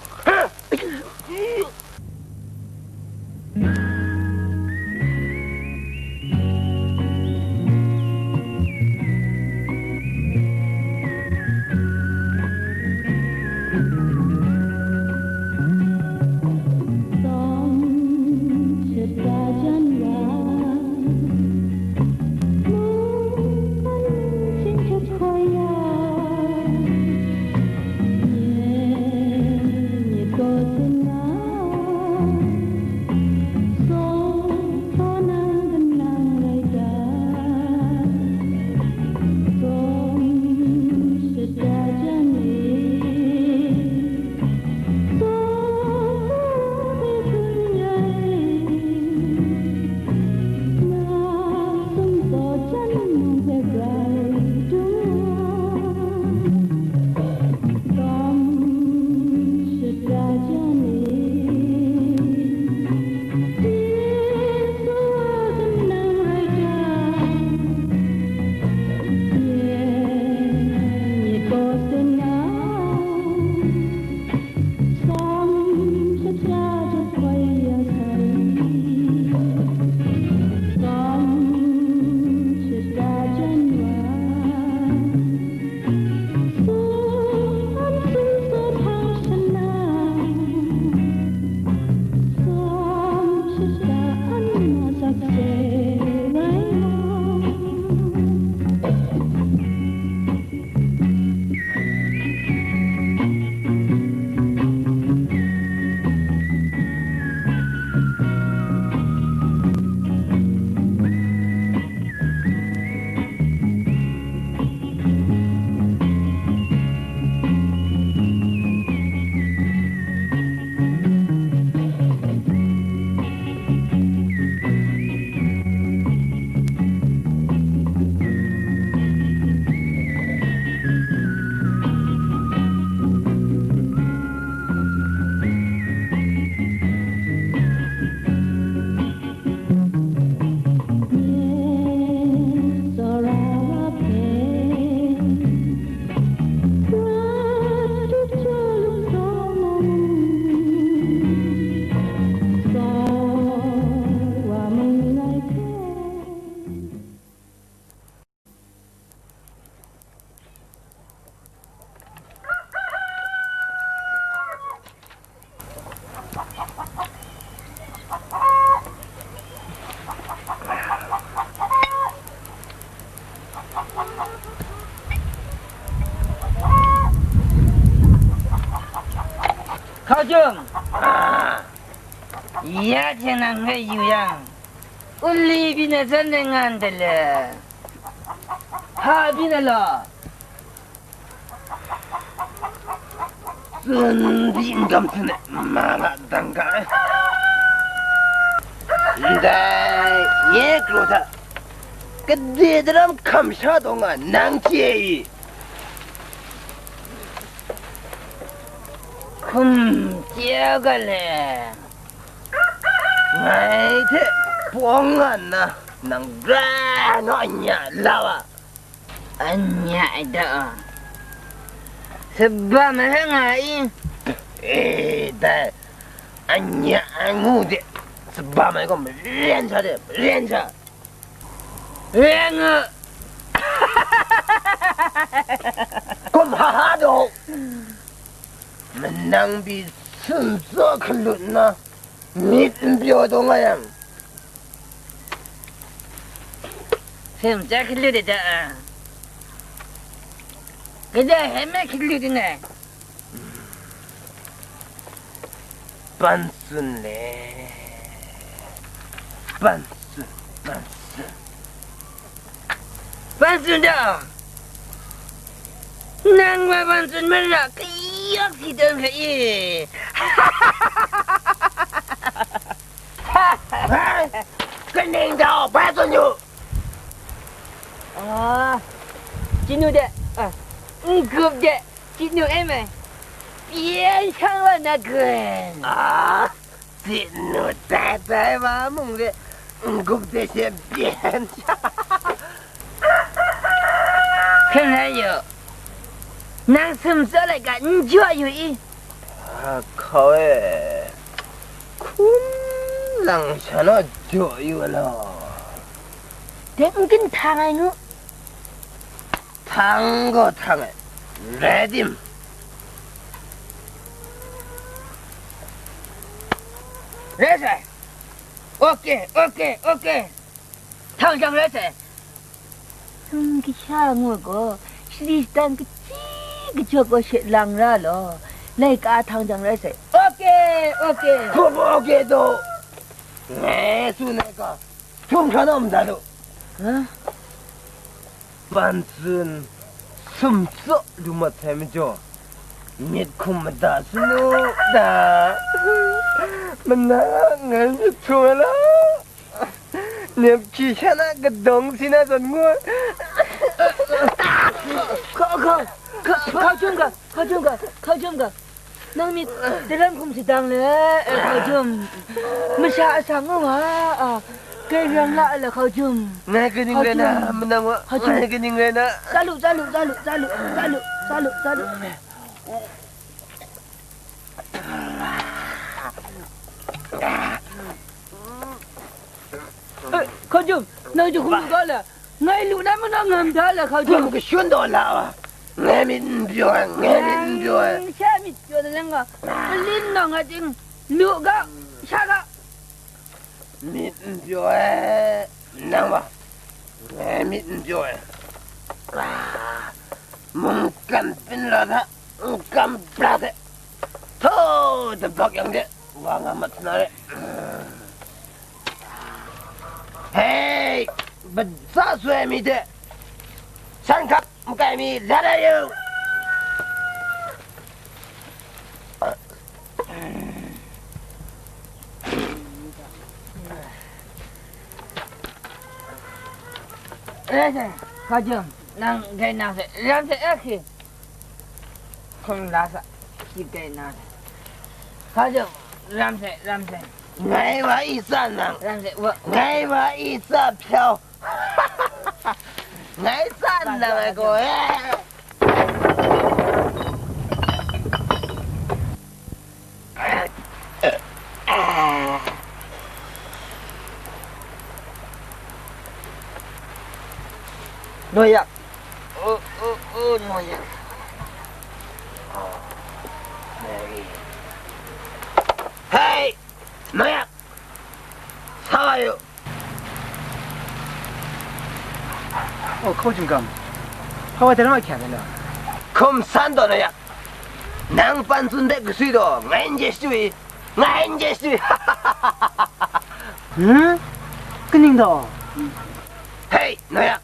Hkau jung, ya hte nang hpe yu yang, Uli byin ai jan rai nga ndai le? Hpa byin ai law? Tsun di n gam hten ai, ma la dang ga ai. Ndai, nye kraw hta gade daram hkam sha taw nga nang chye i? Hkum chye ga le? Ngai hte pawng nga nna, nang gara naw anya la wa. Anya ai da a, saba mai hpe nga i? E, dai, anya ai ngu de, saba mai gaw maren sha de, maren sha. Ring u. Kum ha ha daw. Manang pyi sum tsaw hkalut nna, myit n pyaw taw nga yang, sum tsaw hkalut ai ta a? Kadai hpe me hkalut nngai? Ban tsun le. Ban tsun, ban tsun. Ban tsun da. Nang wa ban tsun mara kayawk si tawn hpe i. Kaning da, ban tsun yu. Ah, chinu de, ah, n gup de. Chinu e mai, pyen shang wa na gun. Ah, chinu tai tai wa mung de, n gup de she pyen sha. Hkyen rai yu, nang sum tsaw laika n jaw yu i? Ah, hkau e, hkum lang sha naw jaw yu law. Dai n gun htang ai nu. Htang gaw htang ai, rai tim? Rai sai. Oke, oke, oke. Htang jang rai sai. Nang kasha ngu gaw, shali shatan kaji kajawp gaw she lang ra law, laika htang jang rai sai. Oke, oke. Hkum oke taw. Ngai tsun ai ga, htum hkra naw mada lu. Hah? Ban tsun, sum tsaw lu mat sai majaw, myit hkum mada sanu da. Mana ngai myit htum ai la, nep hkyi shan a kadawng si na zawn ngu ai. Hkau, hkau, hkau, hkau jum ga, hkau jum ga, hkau jum ga. Nang myit daram hkum shadang le, eh, hkau jum. Masha a shang nga wa, a, kai rang la ai la hkau jum. Ngai kaning rai na, manang wa, hkau jum. Ngai kaning rai na. Tsa lu, tsa lu, tsa lu, tsa lu, tsa lu, tsa lu, tsa lu. Eh, hkau jum, nang jahku lu ga le. Ngai lu na ma na ngam da la hkau jum. Hkum kashun taw la wa. Ngai myit n pyaw ai, ngai myit n pyaw ai. Nang sha myit pyaw na lang ga, palin nawng a ting, lu ga, sha ga. Myit n pyaw ai, nang wa. Ngai myit n pyaw ai. Ah, mungkan pynra hta, mungkan pra hte. Htaw, dabak yang de, wa nga mat sa na re. Hei, batsa soi ai mi hte, san hkap makai mi, la ai yu. Rai sai, hkau jum, nang dai nang sai, ram sai, eh, hki. Hkum la sa, shi kai na. Hkau jum, ram sai, ram sai. Ngai wa i tsa nang. Ram sai, wa. Ngai wa i tsa hpyau. Ngai tsa nang ai gaw, eh. Noyak. O, o, o, noyak. O, Mary. Hei! Noyak! Sa wa yu. O, hkau jum gam. Hpa wa dai na ma hkya na? Hkum san taw noyak. Nang Pan Tsun hte kasui taw, ngai n chye shachyut i. Ngai n chye shachyut i. Hmm? Kaning taw? Hei, noyak!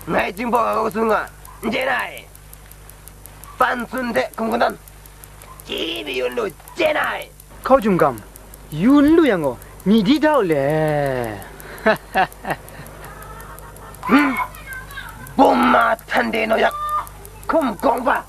Ngai Jinghpaw ga kaw tsun nga, n chye na ai. Pan Tsun hte hkum kanawn, chyi mi yun lu, chye na ai. Hkau jum gam, yu n lu yang gaw, myi di da u le. Hmm? Bum ma htan de noyak, hkum gawng ba.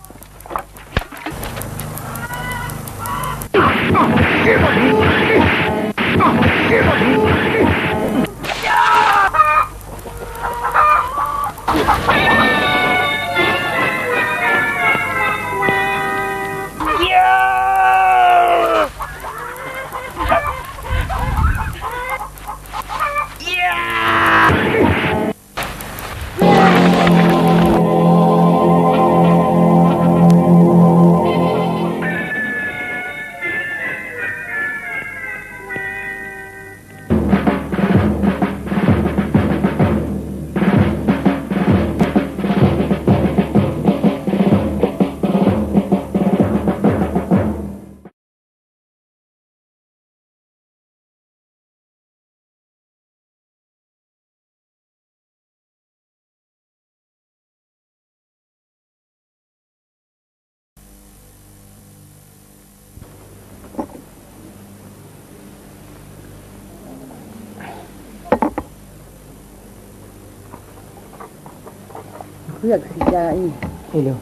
Kuyak si ja i. Hello.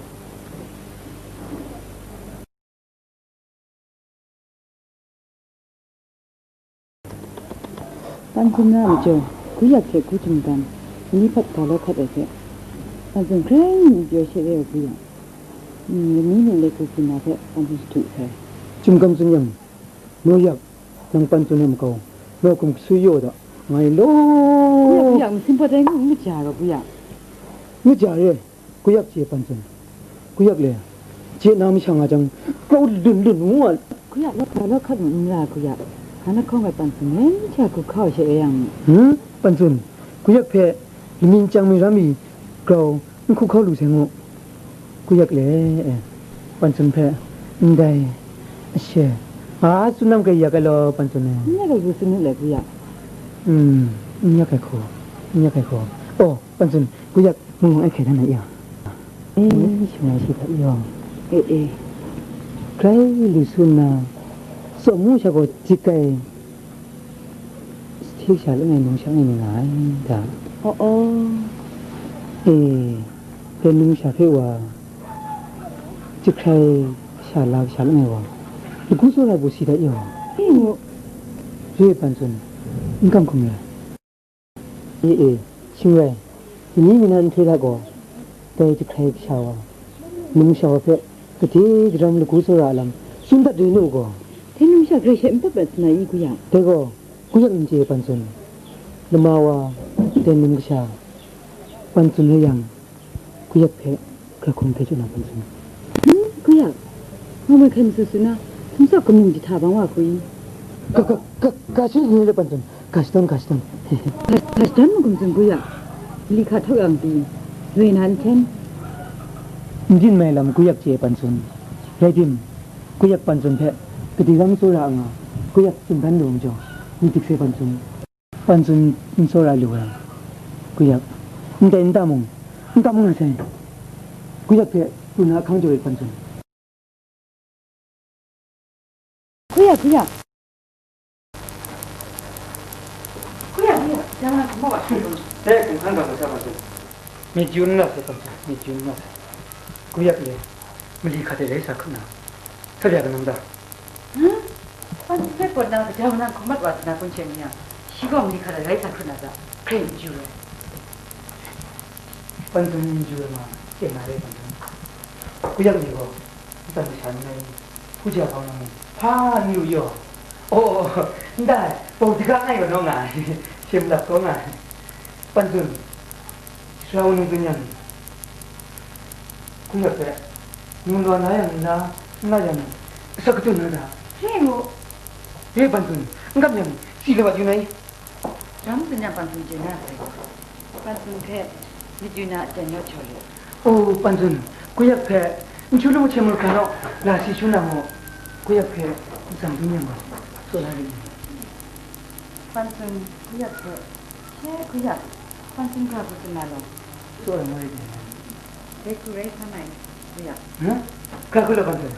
Pansun na majaw, kuyak hte ku htingdan, ni hpat ga law hkat ai hte, Pansun hkrai n pyaw she re ai kuyak. Mm, lani ninglen hku tsun na hpe Pansun shadu sai. Chyum gam tsun yang, naw yak, nang Pansun a makau, naw hkum gasui yaw da, ngai law. Kuyak, kuyak, masin pawt ai ngu n maja gaw, kuyak. N maja re, kuyak chye Pansun. Kuyak le, chye na masha nga jang, grau lun lun ngu a. Kuyak, law hka law hkat mu n ra, kuyak. Hka na hkawng ai Pansun, len hta hku hkau she e yang. Hmm? Pansun, kuyak hpe, lami nchyang mi ram mi grau, n hku hkau lu sai ngu. Kuyak le, eh, Pansun hpe, ndai, ashe, a tsun nam kai yak ai law, Pansun e. N yak ai hku tsun let le, kuyak. Hmm, n yak ai hku, n yak ai hku. Oh, Pansun, kuyak, mung mung ai hkai dan ai ya. Eh, shangai shi hta yawng. Eh, eh. Grai lu su nna, tsawm mu sha gaw dik ai, sahte kasha langai num sha langai ni nga ai da. Oh, oh. E, dai num sha hpe wa, jahkrai sha la kasha langai wa, lagu tsawra bu si dat yaw. Re ai Pansun, n kam hkum rai. E, e, shing rai, dai ni myi na nhtoi hta gaw, dai jahkrai kasha wa, num sha wa hpe, gade daram lagu tsawra a lam, tsun dat re nu gaw. Dai num sha grai she n pat pat sa na i, kuyak? Dai gaw, kuyak n chye Pansun. Lama wa, dai num kasha, Pansun rai yang, kuyak hpe, hkra hkum hpe chye na Pansun. Hmm, kuyak, nga moi hkai masu su na, htumsawk kamung jahta bang wa hku i? Ga, ga, ga, ga shi ni le Pansun, ga shadawn, ga shadawn. Ga, ga shadawn ma hkum tsun, kuyak? Mali hka htaw yang pyi, loi na n hten. N byin mai lam kuyak chye Pansun. Rai tim, kuyak Pansun hpe, gade ram tsawra nga, kuyak tsun dan lu majaw, myit dik sai Pansun. Pansun n tsawra lu ai, kuyak, ndai nta mung, n kam nga sai, kuyak hpe pru na ahkang jaw rit Pansun. Kuyak, kuyak. Kuyak, kuyak, yang na hkum wa. Dai hkum hkan ga hkra sa Pansun. Myit yu n la sai Pansun, myit yu n la sai. Kuyak le, mali hka hte rai sa hkrup na, sa bya kau nang ta? Hpa nhtoi hpe pawt na, gaja mung hkum mat wa sa na kun hte mung yang, shi gaw mali hka hte rai sa hkrup na ta, hkrai n chyu ai. Pansun n chyu ai ma, chye na re Pansun. Kuyak ni gaw, ntsan masha n rai, hku ja hkau na mung, hpa n yu yaw. Oh, oh, oh, ndai, bau daga ngai gaw naw nga ai, shim lap kau nga ai. Pansun, Rau ningdun yang, kuyak hpe, ngu la na yang n la, n la yang, asak katun na da. Re mu. Re Pansun, n kam yang, si lawat yu nai. Rau ningdun yang Pansun chye na sai. Pansun hpe, myit yu na aten naw jaw le. Oh, Pansun, kuyak hpe, n chyu lu hte mung hkra naw, la si shu na mu. Kuyak hpe, n tsang dun yang gaw, tsaw la rit ngai. Pansun, kuyak hpe, She, kuyak, Pansun hkra hku tsun na law. Tsaw ai mai de. Dai hku rai hkra nai, kuyak. Hka hku law Pansun.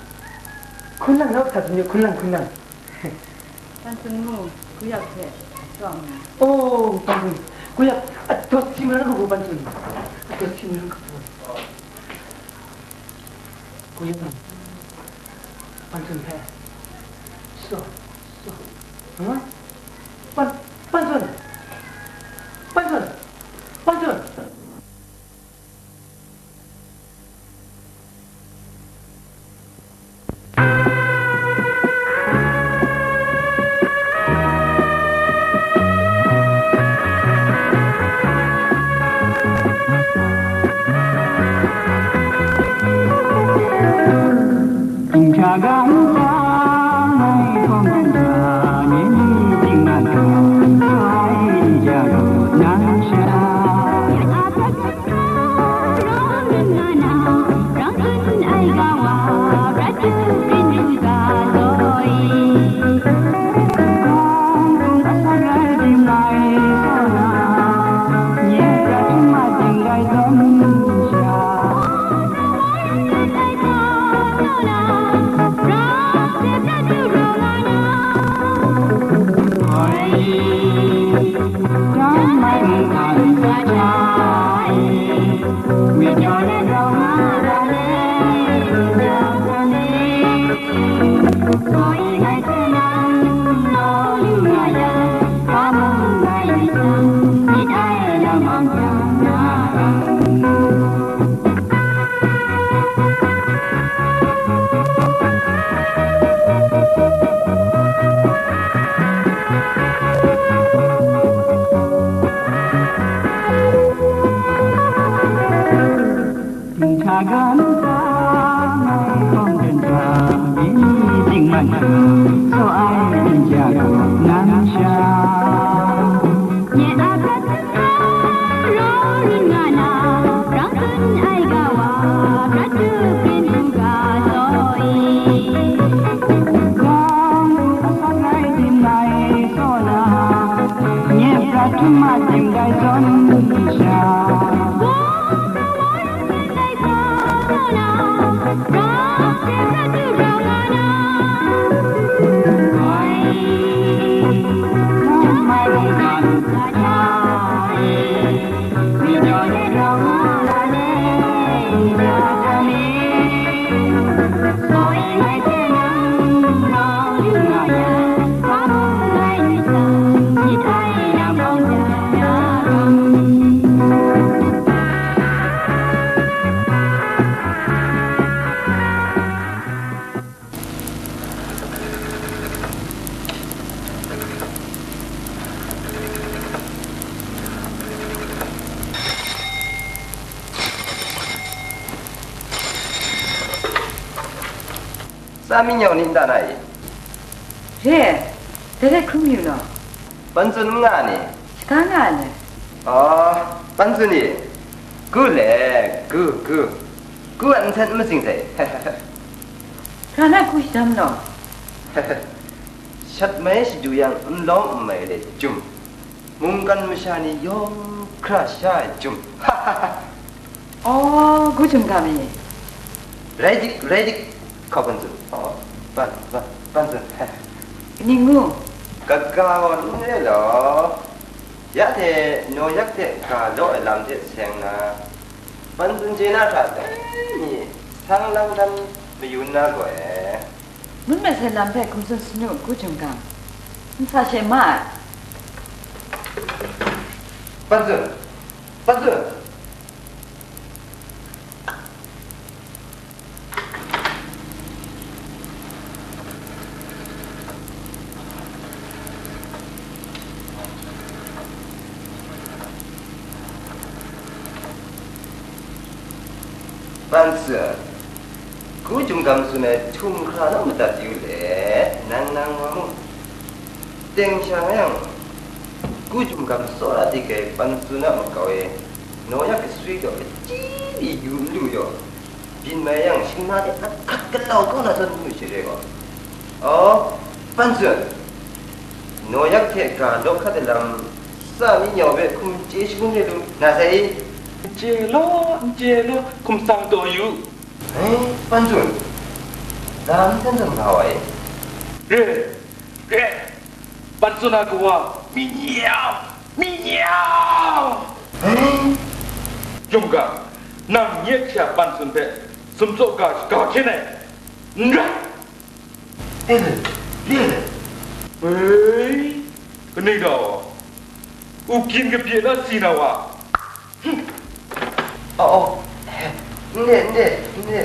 Hkun lang naw hkra tsun yu, hkun lang, hkun lang. Pansun mu, kuyak hpe, tsaw mu. Oh, Pansun. Kuyak, adawt si maran hku Pansun. Adawt si maran hku. Kuyak, Pansun hpe. Tsaw, tsaw. Hka? Pan, Pansun! Pansun! Pansun! Dinghta ga nta, ngai hkawng dan ga, byin ni dingman hkra, saw ai n ja gaw nang sha. Nye a prat hkra, raw rin nga na, rang tsun ai ga wa, prat hkra pyin u ga saw i. Gawng lu asat rai dim ngai saw na, nye prat htum a dim dai zawn sha. Tsa mi nyau ni n ta na i? Re, dai rai hkrum yu law. Ban tsun n nga ni? Shaga nga ai. Aw, ban tsun ni? Gu le, gu, gu. Gu a nsen n matsing sai. Hkra na hku shadam law. Shat mai shadu yang, n lawm n mai le jum. Mungkan masha ni yawng hkra sha ai jum. Aw, gu jum ga mi? Rai dik, rai dik, hkau ban tsun. Aw, ban, ban, ban tsun. Ning ngu? Kaga gaw n re law. Ya hte, naw yak hte ga law ai lam hte seng na, ban tsun chye na hta dai mi, sang lang dan mayun na gaw e. Ngun masai lam hpe hkum tsun sanu, gu jum gam, n sa she ma ai. Ban tsun, ban tsun. Ban tsun, gu jum gam tsun ai htum hkra na madat yu let, nang nang wa mu. Teng sha nga yang, gu jum gam tsawra dik ai ban tsun a makau e, naw yak kaswi gaw achyi di yu n lu yaw, byin mai yang, shingna de ahkat galau kau na zawn n lu shi re gaw. Aw, ban tsun, naw yak hte ga law hkat ai lam, tsa mi nyau hpe hkum chye shagun re lu na sai i? N chye law, n chye law, hkum tsang taw yu. Ai, ban tsun, lam hten zawn nga wa e? Re, re, ban tsun ai kawa, mi nyau, mi nyau! Ai! Jum ga, nang nye hte ban tsun hpe, sumtsaw ga shaga hkyen ai, n rai! Re, re, re. Hei, kaning gaw, u gyin kabye na si na wa. Hum. Oh, oh. N re, n re, n re.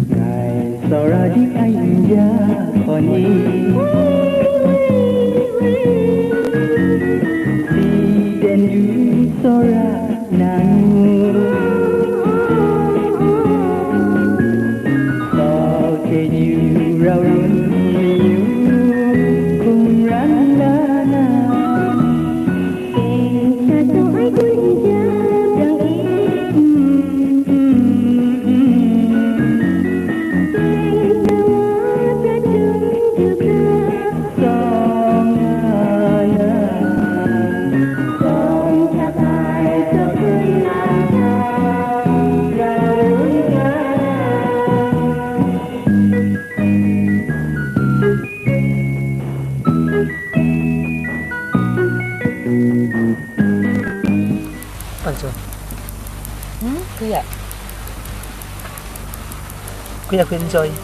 Ngai tsawra dik ai n ja hkaw ni, si dan du tsawra nang, tau hte du Pansun. Hmm, kuyak. Kuyak hpe n tsawt i?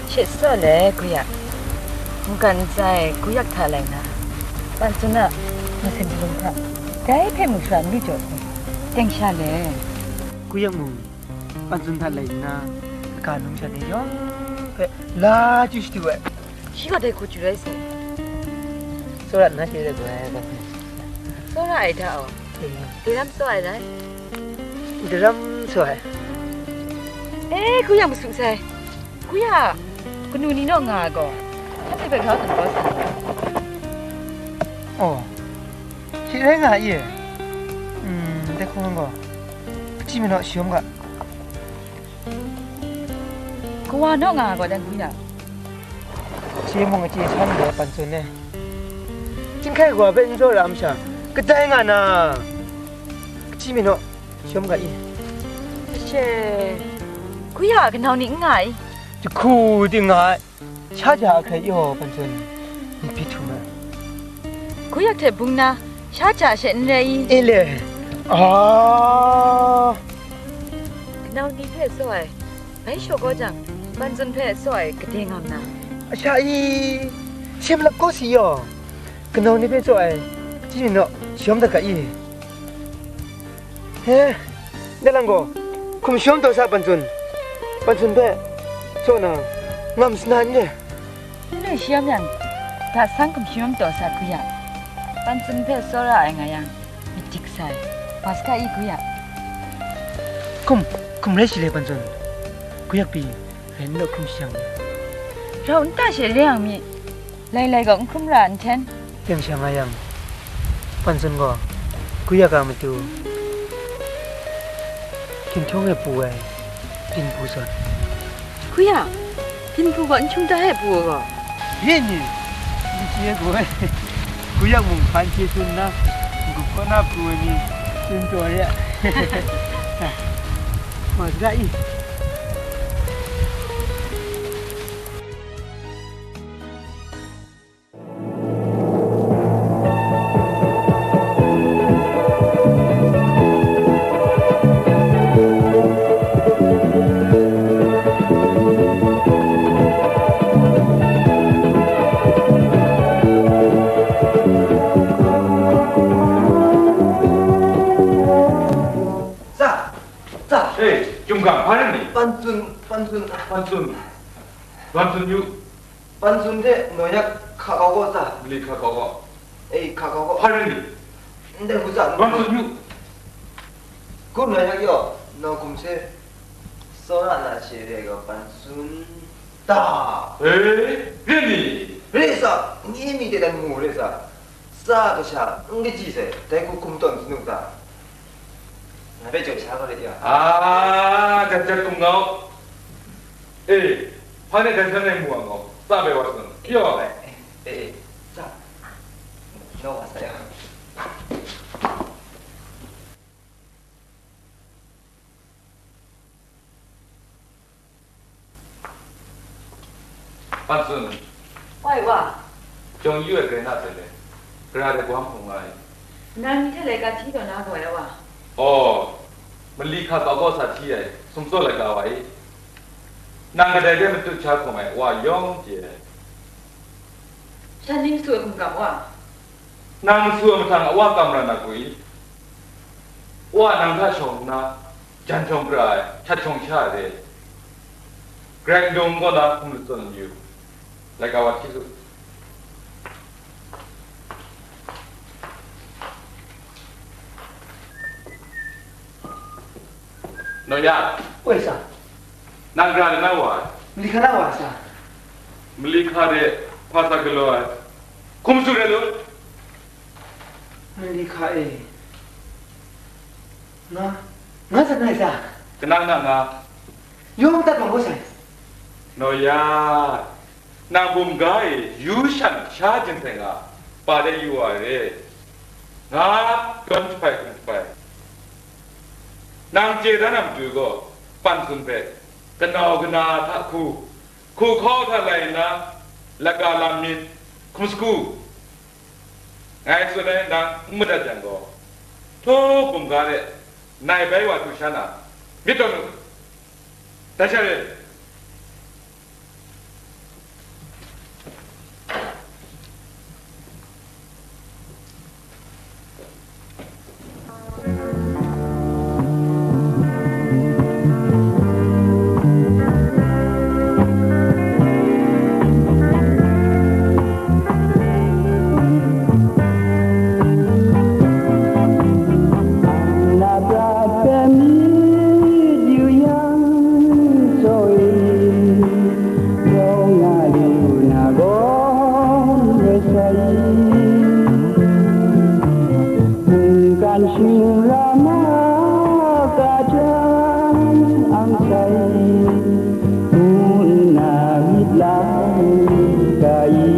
She tsawt le, kuyak. Mungkan ntsa e kuyak hta lai nna, Pansun a masen shalung hta, dai hpe mung shara n lu jaw sai. Teng sha le. Kuyak mung Pansun hta lai nna, kaga num sha ni yawng hpe la chyu shadu ai. Shi gaw dai hku chyu rai sai. Tsawra nna chye rai gaw ai, Pansun. Tsawra ai hta aw. Dai lam tsaw ai dai? Daram tsaw ai. E, kuyak masu sai. Kuyak, kanu ni naw nga ai gaw, anhte hpe grau hkam kau sa ai. Oh, hte rai nga ai e. Hmm, dai hkawng gaw, kachyi mi naw shayawm ga. Kawa naw nga ai gaw, dan kuyak. Chye mung achye san de Pansun e. Chyinghkai kawa hpe n tsawra masha, kadai nga na, kachyi mi naw, shayawm ga i? Sashe, kuyak a kanau ni n nga i? Jahku ting nga ai, sha ja a hkrai yaw Pansun, myit hpyi htum ai. Kuyak hte bung na, sha ja she n rai i? E le, a. Kanau ni hpe tsaw ai, bai shaw kau jang, Pansun hpe tsaw ai gade ngam na. Asha i, shem lap kau si yaw, kanau ni hpe tsaw ai, kachyi mi naw, shayawm dat ga i? He, dai lang gaw, hkum shayawm taw sa Pansun. Pansun hpe tsaw na, ngam sana n re. N lu shayawm yang, ga sang hkum shayawm taw sa kuyak. Pansun hpe tsawra ai nga yang, myit dik sai. Wa saga i kuyak. Hkum, hkum rai shi le Pansun. Kuyak pyi, rai n law hkrum shang. Rau n ta she re yang mi, lai lai gaw n hkrum ra nhten. Teng sha nga yang, Pansun gaw kuyak a matu hkinhtung e pu ai, byin pu zawn. Kuyak, byin pu gaw n hkyung ta e pu ai gaw? Yin ni, n chye gaw ai. Kuyak mung hpan hkye tsun nna, n-gup kaw na pru ai ni tsun taw re ai. Wa saga i? Tsa, tsa. Ei, Chyum Gang, hpa rai ni? Pan Tsun, Pan Tsun. Pan Tsun. Pan Tsun yu. Pan Tsun hte Noyak hka kau gaw tsa. Mali hka kau gaw. Ei, hka kau gaw. Hpa rai ni? Ndai hku tsa. Pan Tsun yu. Kum Noyak yaw, nau hkum se, tsawra na she re gaw Pan Tsun ta. E, re ni? Re sa, nye mi de dan mu re sa, tsa kasha n kaji sai, dai hku hkum tawn hte nu ta? Ngai hpe jaw sha kau re ya. A, gat jat hkum ngau. E, hpa ne dan shan rai mu wa ngau, tsa bai wa tsun. Yaw. E, e, tsa. Nau wa sa ya. Pan Tsun. Wai wa. Jawng yu ai grai na sai le, gara de gawm hpung nga ai. Nang ni hte laika hti taw na gaw ai wa. Aw, mali hka kau gaw sa hti ai, sumtsaw laika wa i. Nang kadai de matut sha hkawm ai wa yawng chye ai. Shan ni masu ai hkum gam wa. Nang masu ai mahtang a wa kam ran na ku i? Wa nang hta shawng nna, jan shawng pra ai, htat shawng sha ai re. Grai ndung kaw na hkum latsawn yu, laika wa hti su. Noyak. Woi sa. Nang gara de na wa ai? Mali hka na wa ai sa. Mali hka de hpa sa galaw ai? Hkum su re lu. Mali hka e. Nga, nga sa ngai sa. Kanang na nga. Yawng madat bang kau sai. Noyak. Nang bum ga e yu shan sha jin sai nga, pa de yu wa re. Nga dawn jahpai hkum jahpai. Nang chye dan a matu gaw, Pan Tsun hpe kanau kana hta hku, hku hkaw hta lai nna, laga lam myit, hkum sagu, ngai tsun ai nang n madat yang gaw, htaw bum ga de nai bai wa du sha na, myit tawn u, dai sha re. Na prat hpe myit yu yang, soi, yawng na lu na gaw rai sai. Mungkan shing ra ma ka jang ang sai, ngu nna myit lai ga i.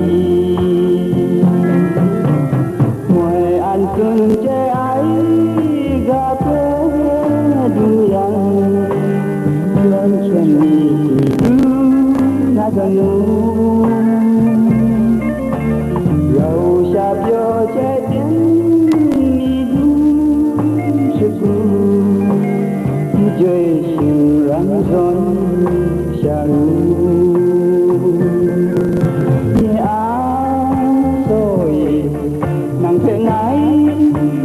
Moi an tsun chye ai ga hpe du yang, Yawng hkyen mi du na gaw nu, rau sha pyaw chye ten mi du shagu, n joi shing ram zawn sha u. Nye a, soi, nang hpe ngai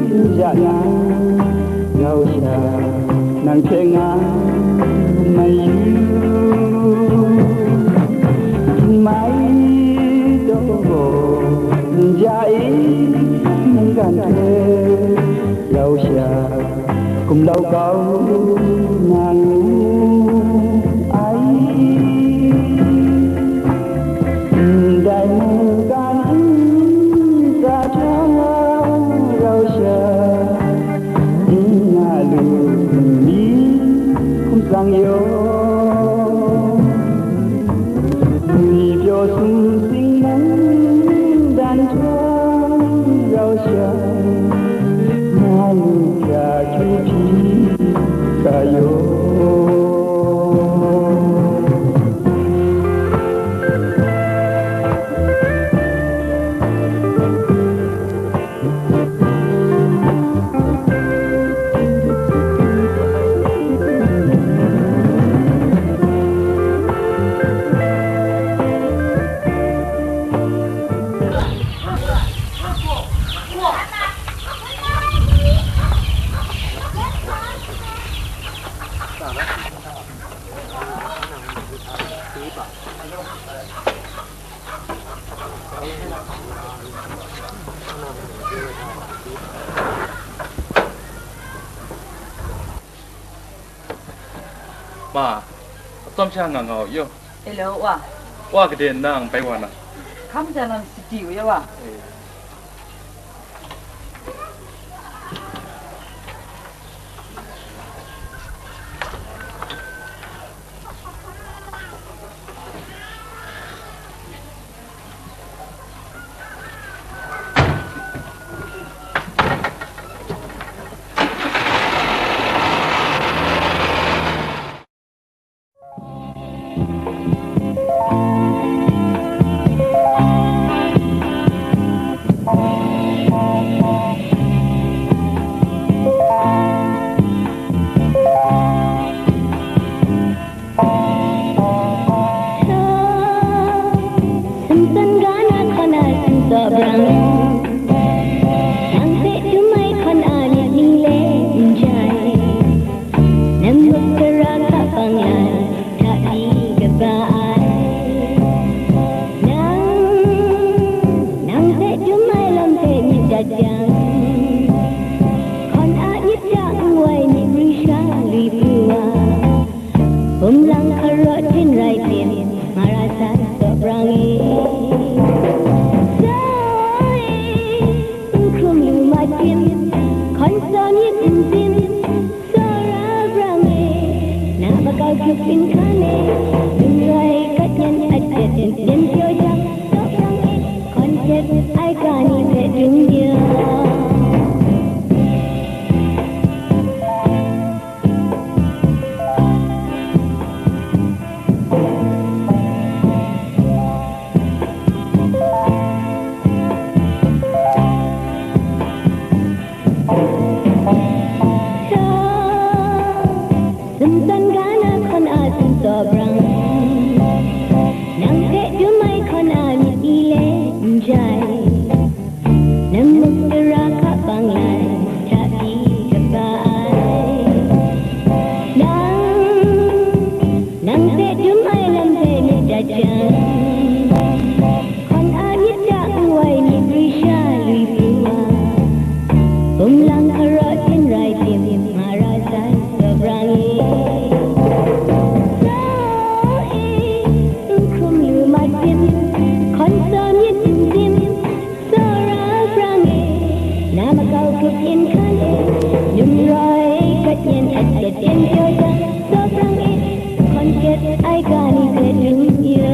n ja yang, rau sha nang hte nga mai yu. Mai taw gaw, n ja e, mungkan hte rau sha gumlau kau na ngu ai. Ndai mungkan ntsa hta rau sha, nna lu nni hkum tsang yaw, ngwi pyaw sumsing mungdan hta rau sha, na lu hkra hkyun hpyi ga yaw. Ma, atsawm sha nga nga u yaw. Hello, wa. Wa gade nna ang bai wa na. Hkam ja lam sadi u yaw, wa. Sa, sumtsan ga na hkawn a sumtsaw brang, nang hpe dum ai hkawn a myit ni le n jai, namut sara hka bang lai hta di kaba ai. Nang, nang hpe dum ai lam hpe myit dat yang, hkawn a myit hta n wai myit ru sha lui pru wa. Bum lang hkarawt hpyen rai tim, nga ra sai, tsaw brang e. Sai, n hkrum lu mat tim, hkawn sa myit n tim, tsaw ra brang e. Na makau hkrup hpyin hkan e, n rai gat nyan at jet, n yen pyaw jang, tsaw brang e. Hkawn hkyet ai ga ni hpe dum ya. Bum lang kara tin rai tim, mara sai, sobrang e. Sa e, n hkrum lu mat tim, hkawn sa myit n tim, tsawra brang e. Na makau hkut in hkan e, nun rai kat yen at kat yen pyaw jang, sobrang e, hkawn ket ai ga ni hpe dum ya.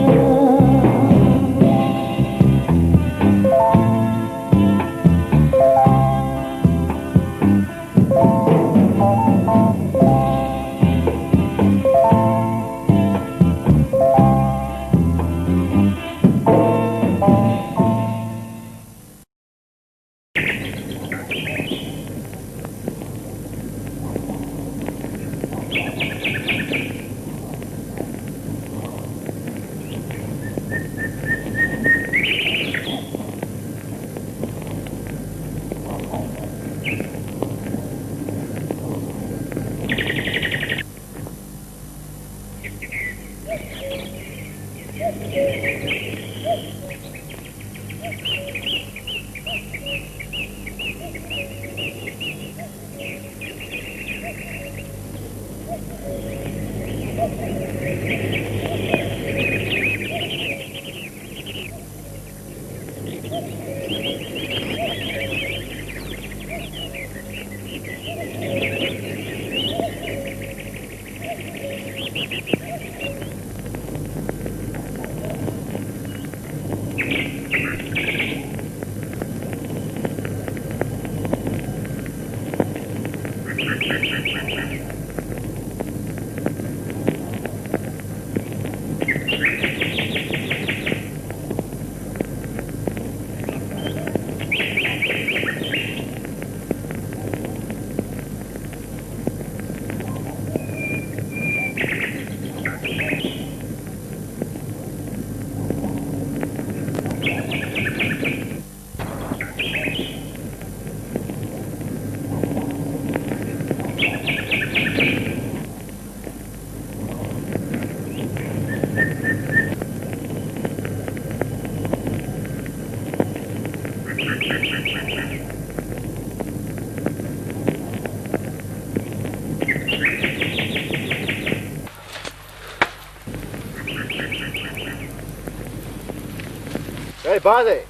Ei, ba de.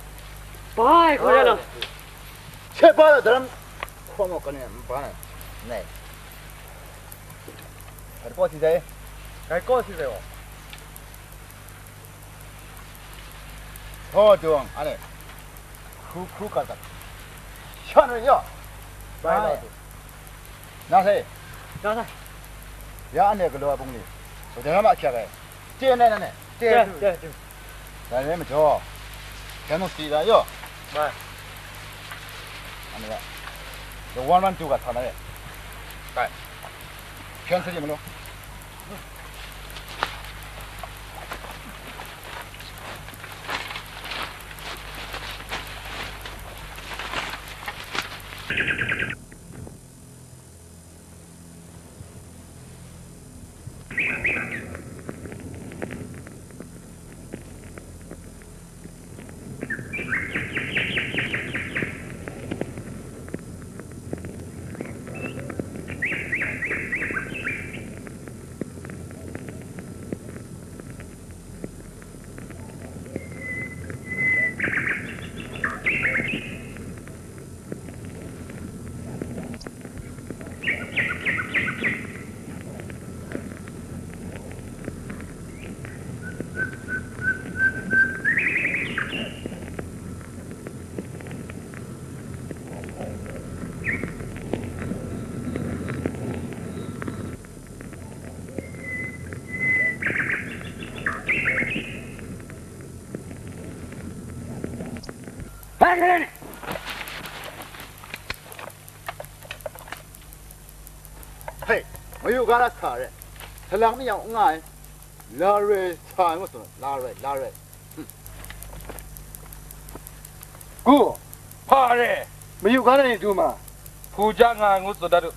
Bai, hkaw ya law. She ba la, daram hkaw maw, kane, ba na, nei. Kai kaw si sai. Kai kaw si sai wa. Hkaw dung, ane. Hkru hkru gat gat. Shan rin yaw. Bai, bai. Na sai. Na sai. Ya ane galaw ai bungli. Hpaw jang na ma hkyak ai. Chye nai na ne? Chye, chye, chye. Dai rai majaw, hpyen mung sadi da yaw. Bai. Ane ya. The one one two ga sa na re. Bai. Hpyen sadi malu. Hei, mayu ga na sa re. Salang mi yang n nga ai. La roi sa ai ngu tsun, la roi, la roi. Hmm. Gu, hpa re, mayu ga na ni du ma? Hpu ja nga ai ngu tsun dat u.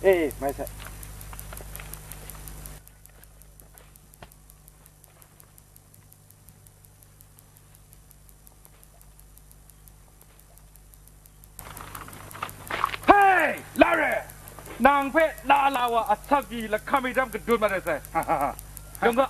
E, e, mai sai. Nang hpe la la wa a sap di lahkam mi dam kadun mat ai sai. Yawng ga.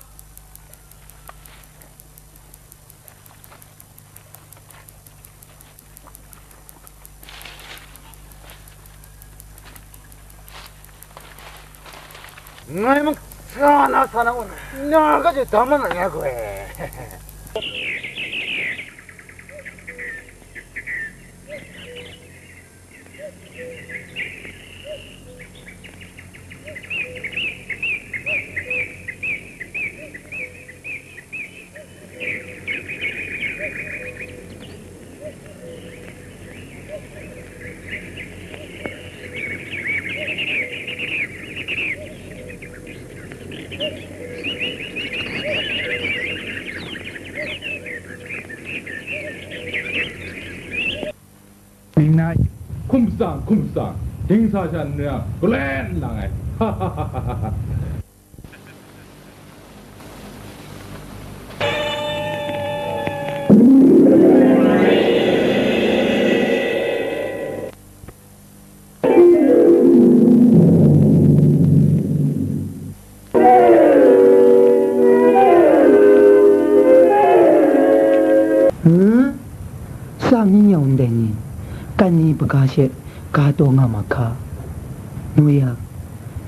Ngai mung sa na sa na un, na ka je dam na ya gwe. Ning nai, hkum tsang, hkum tsang, dingsa sha nna galen lang ai. Hum? Sami nyawng ndai ni, kan ni hpaga she ga taw nga ma hka? Noya,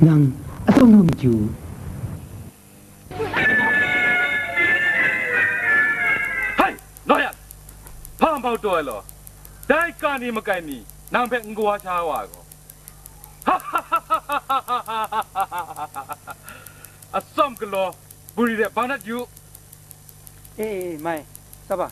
nang atsawm lu maju. Hai, Noya, hpa mbau taw ai law, dai ka ni makai ni, nang hpe n kawa sha wa ai gaw. Atsawm galaw, buri de bang dat yu. E, e, mai, tsap a.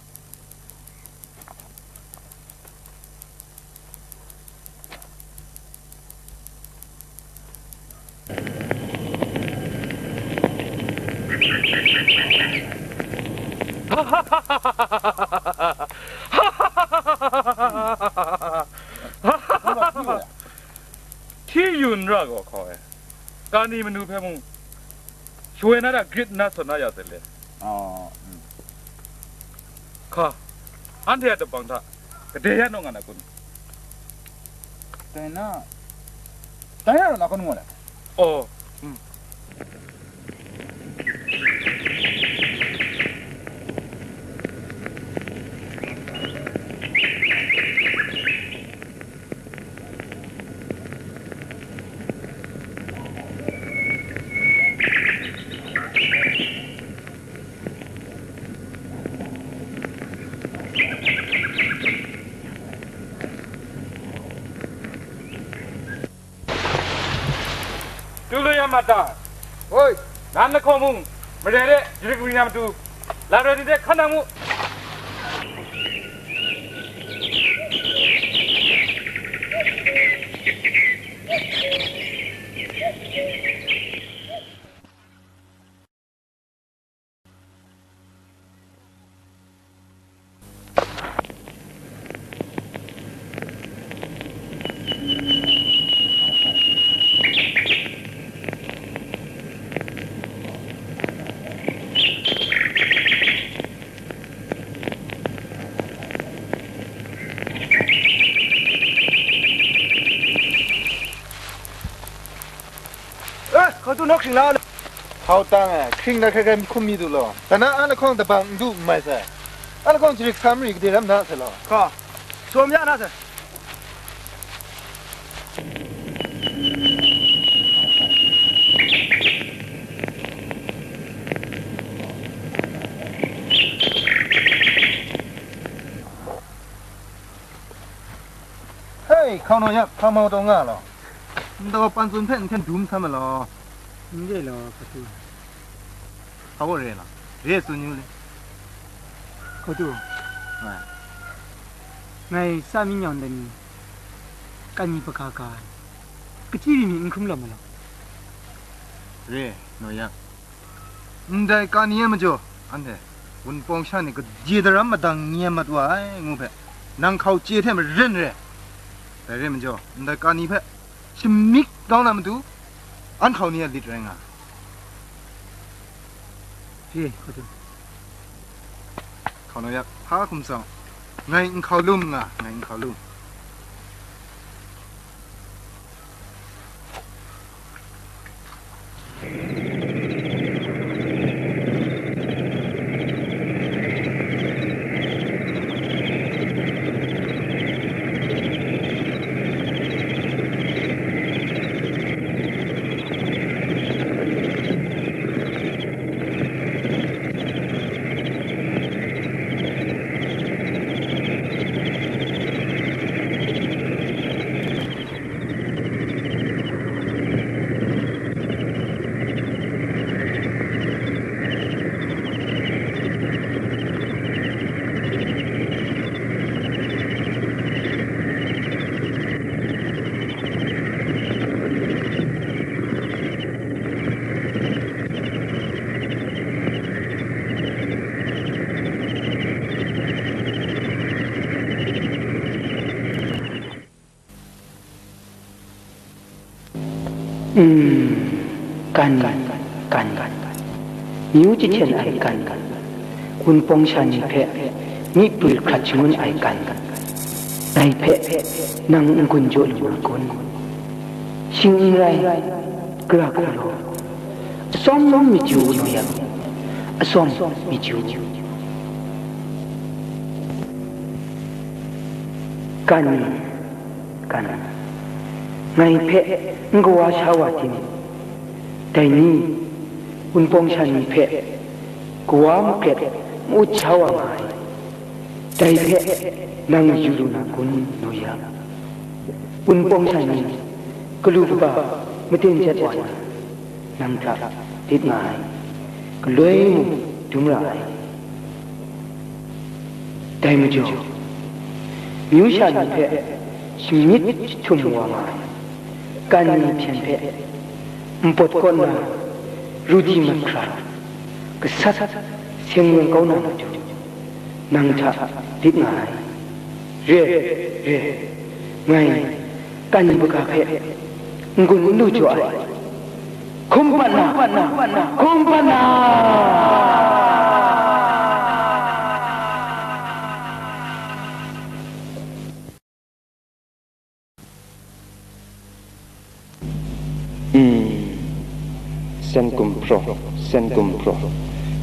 Hti yu n ra gaw hkaw ai. Ka ni manu hpe mung, shawoi na hta grit nna sawn na ya se le. Aw, mm. Hka, anhte a dabang hta, gade ya naw nga na kun? Dai na, dai na, na kun ngu le? Aw, mm. Tu lu ya mat ta? Hoi! Nan lahkawng mung, mare de jarit gari na matu, la roi ni de hkan nang mu. Eh, hkau tu nawk hkring la. Hkau tang e, hkring na hkrai hkrai hkum mi du law. Dan na, a lahkawng dabang n du n mai sai. A lahkawng jarit sa mari gade ram na sai law. Hka, sawm ya na sai. Hei, hkau naw yak, hpa mau taw nga law. Ndaw pan tsun hpe n hten dum san ma law. N re law, hkau tu. Hpa gaw re law, re tsun yu le. Hkau tu. Nga. Ngai sa mi nyawng dan ni, kan ni hpaga ga ai, kachyi mi n hkrum law ma law. Re, naw yak. Ndai ka ni a majaw, anhte Wunpawng sha ni kaji daram madang n mat wa ai, ngu hpe, nang hkau chye hte maren re. Dai re majaw, ndai ka ni hpe shamyik kau na matu, an hkau ni a lit rai nga. Hkau naw yak, hpa hkum tsawng, ngai n hkau lum nga, ngai n hkau lum. Mm, kan, kan, kan. Myu jahten ai kan, kan. Wunpawng sha ni hpe myiprwi hkrat shangun ai kan, kan. Dai hpe nang n-gun jaw lu na kun? Shing n rai, gara hku law, atsawm myit yu u nu yang, atsawm myit yu. Kan, kan, ngai hpe n kawa sha wa tim? Dai ni, wunpawng sha ni hpe kawa makret ma-ut sha wa nga ai. Dai hpe nang yu lu na kun, nu ya? Wunpawng sha ni galu kaba maten jat wa na, nang hta dit nga ai, galoi mung dum ra ai. Dai majaw, myu sha ni hpe shamyit jahtum wa nga ai, kan ni hpyen hpe npawt kaw nna ru di mat hkra, gasat seng lawng kau na matu, nang hta dit nga ai. Re, re, ngai kan ni baga hpe n-gun n lu jaw ai. Hkum pat na, hkum pat na. Mm. Sen gumhpraw, sen gumhpraw,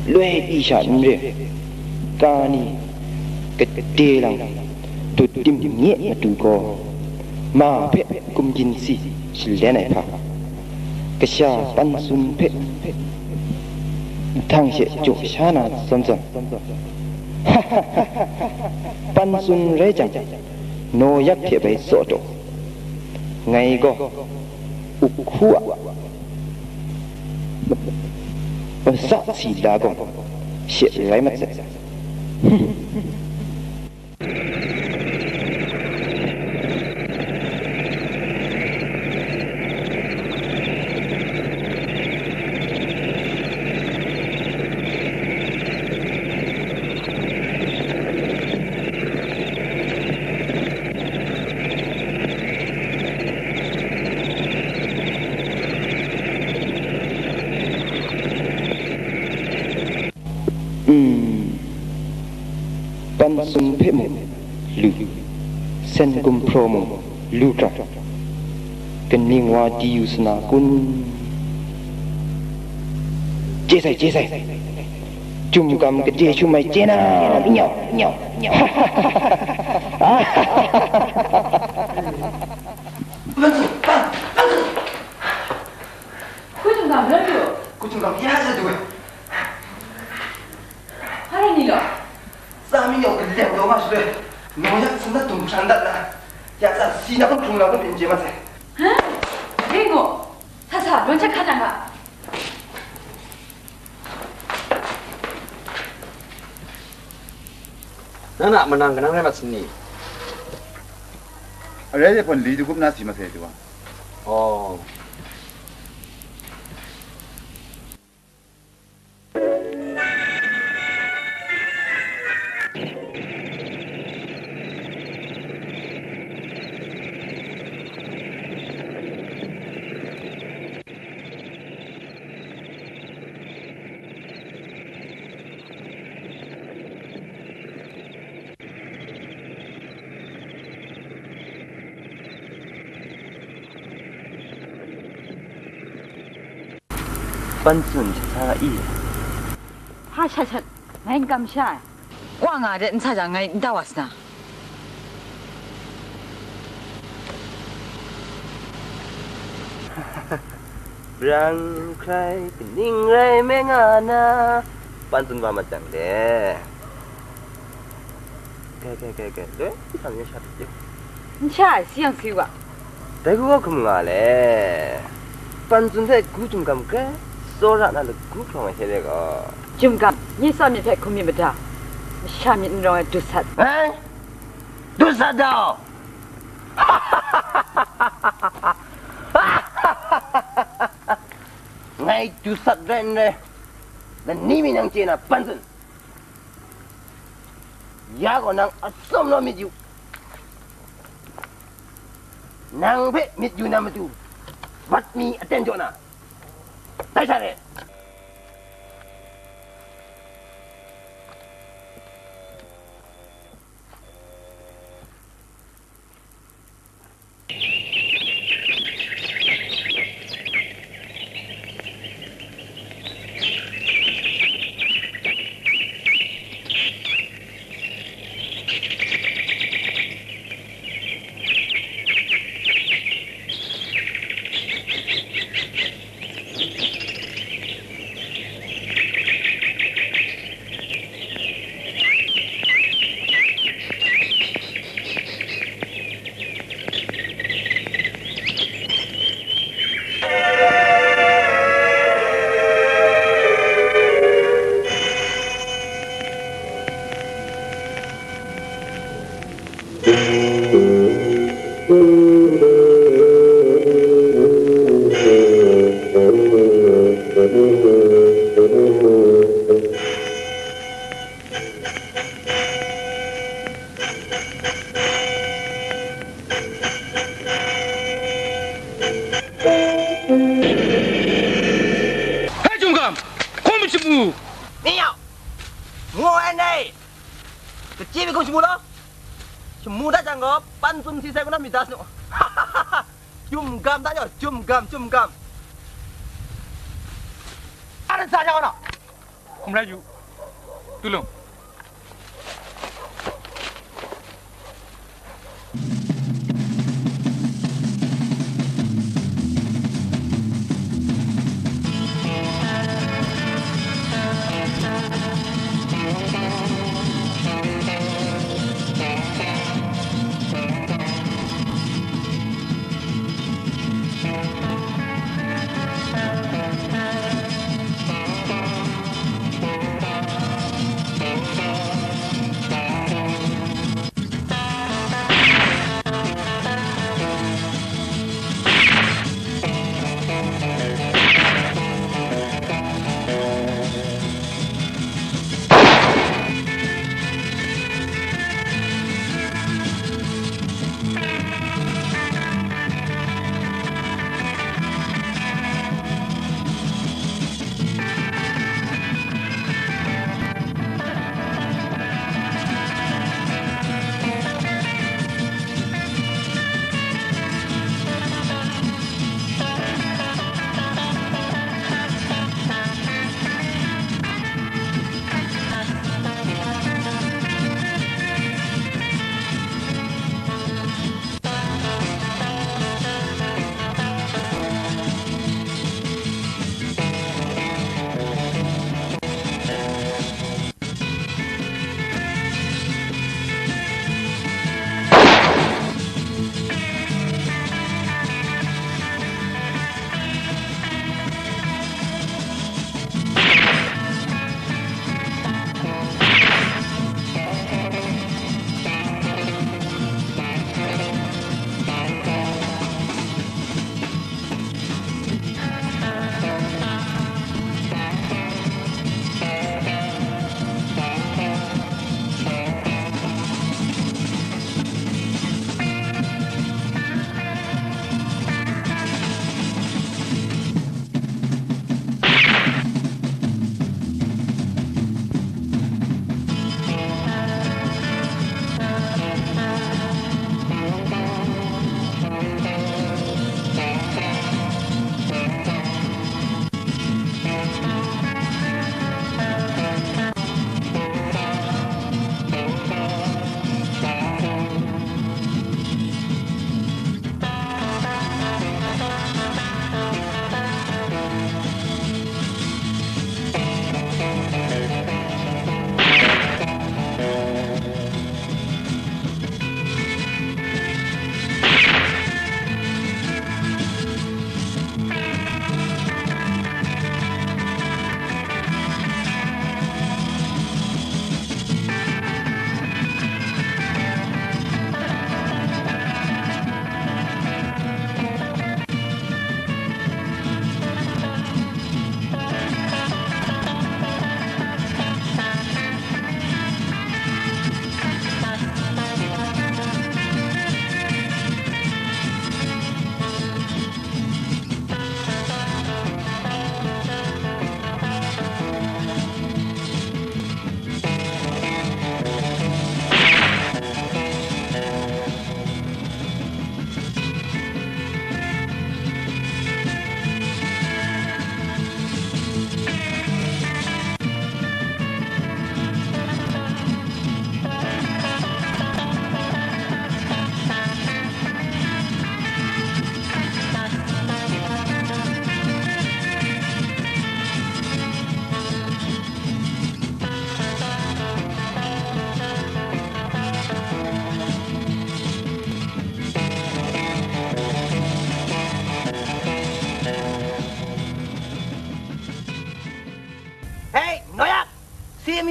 loi pyi sha n re. Ka ni, gade lang, dut tim nye matu gaw, ma hpe kum gin si shalen ai hpa, kasha Pan Tsun hpe htang she jaw sha na zawn zawn, Pan Tsun rai jang, naw yak hte bai tsaw taw. Ngai gaw, Uhku a masa si la gawng she rai mat sai. Mm. Pan Tsun hpe mung lu, sen gumhpraw mung lu hkra, kaning wa di yu sa na kun? Chye sai, chye sai. Chyum gam gade shum ai chye na, nyau, nyau, nyau. Hku chyum gam rai lu. Hku chyum gam ya sa du ai. Hpa rai ni law? Tsa mi yawng kalem taw nga shaloi, naw yak sandat dum hpran dat na, ya tsa si na kun hkrung na kun pyi n chye mat sai. Hah? Dai gaw, sa sa, rawn hte hkan na nga. Nang na manang kanang rai mat sin ni? Arai de hpawn li dagup na si masai du wa. Oh. Pan Tsun sha sa i? Hpa shat shat, ngai n kamsham ai. Wa nga de, n sa jang ngai n da wa sa na. Brang hkrai kaning rai me nga na, Pan Tsun wa mat jang de. Gai, gai, gai, gai, loi hpang ya sha pyi. N sha ai, si yang si wa. Dai hku hkum nga le. Pan Tsun hpe hku chyum gam grai tsawra na lagu hkrawng ai hte re gaw. Chyum gam, nye tsawm myit hpe hkum myit mada, masha myit n rawng ai dut sat. Ai? Dut sat da! Ngai dut sat rai n rai, lani mi nang chye na, Pan Tsun. Ya gaw nang atsawm naw myit yu. Nang hpe myit yu na matu, bat mi aten jaw na, dai sha re. Hei, Chyum Gam, hkum shamu! Ni yau! Mu ai nei! Kachyi mi hkum shamu law? Shamu dat jang gaw, pan tsun si sai kaw na myit da sanu. Chyum Gam da yaw, Chyum Gam, Chyum Gam. Ara sa jang na. Hkum rai yu. Tu lung.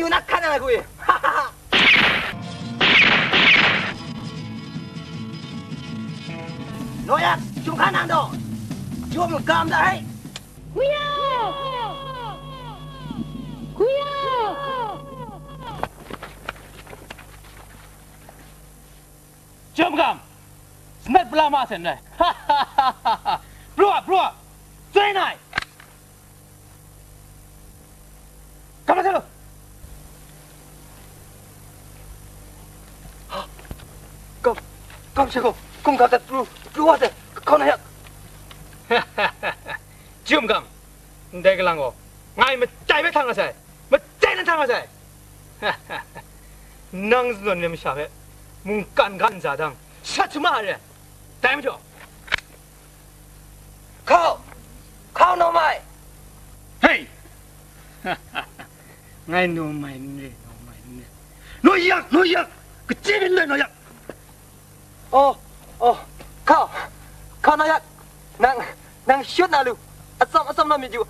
Nak hkan ai hku e. Naw yak, chyum hkan nang taw, chyum gam da ai. Hku ya! Hku ya! Chyum gam, sanat pala ma sen rai. Pru a, pru a, zoi nai. Kam la sa lu. Kam, kam sha gaw, hkum ga dat pru, pru wa sai, hkau na yak. Chyum gam, ndai galang gaw, ngai machyai hpe htang nga sai, machyai nan htang nga sai. Nang zanawn ai masha hpe, mungkan ga nza dang, shat sha ma re. Dai majaw, Hkau! Hkau naw mai! Hei! Ngai naw mai n re, naw mai n re. Naw yak, naw yak! Kaji myit n re, naw yak! Oh, oh, hkau! Hkau naw yak! Nang, nang shut na lu! Atsam, atsam na myit yu!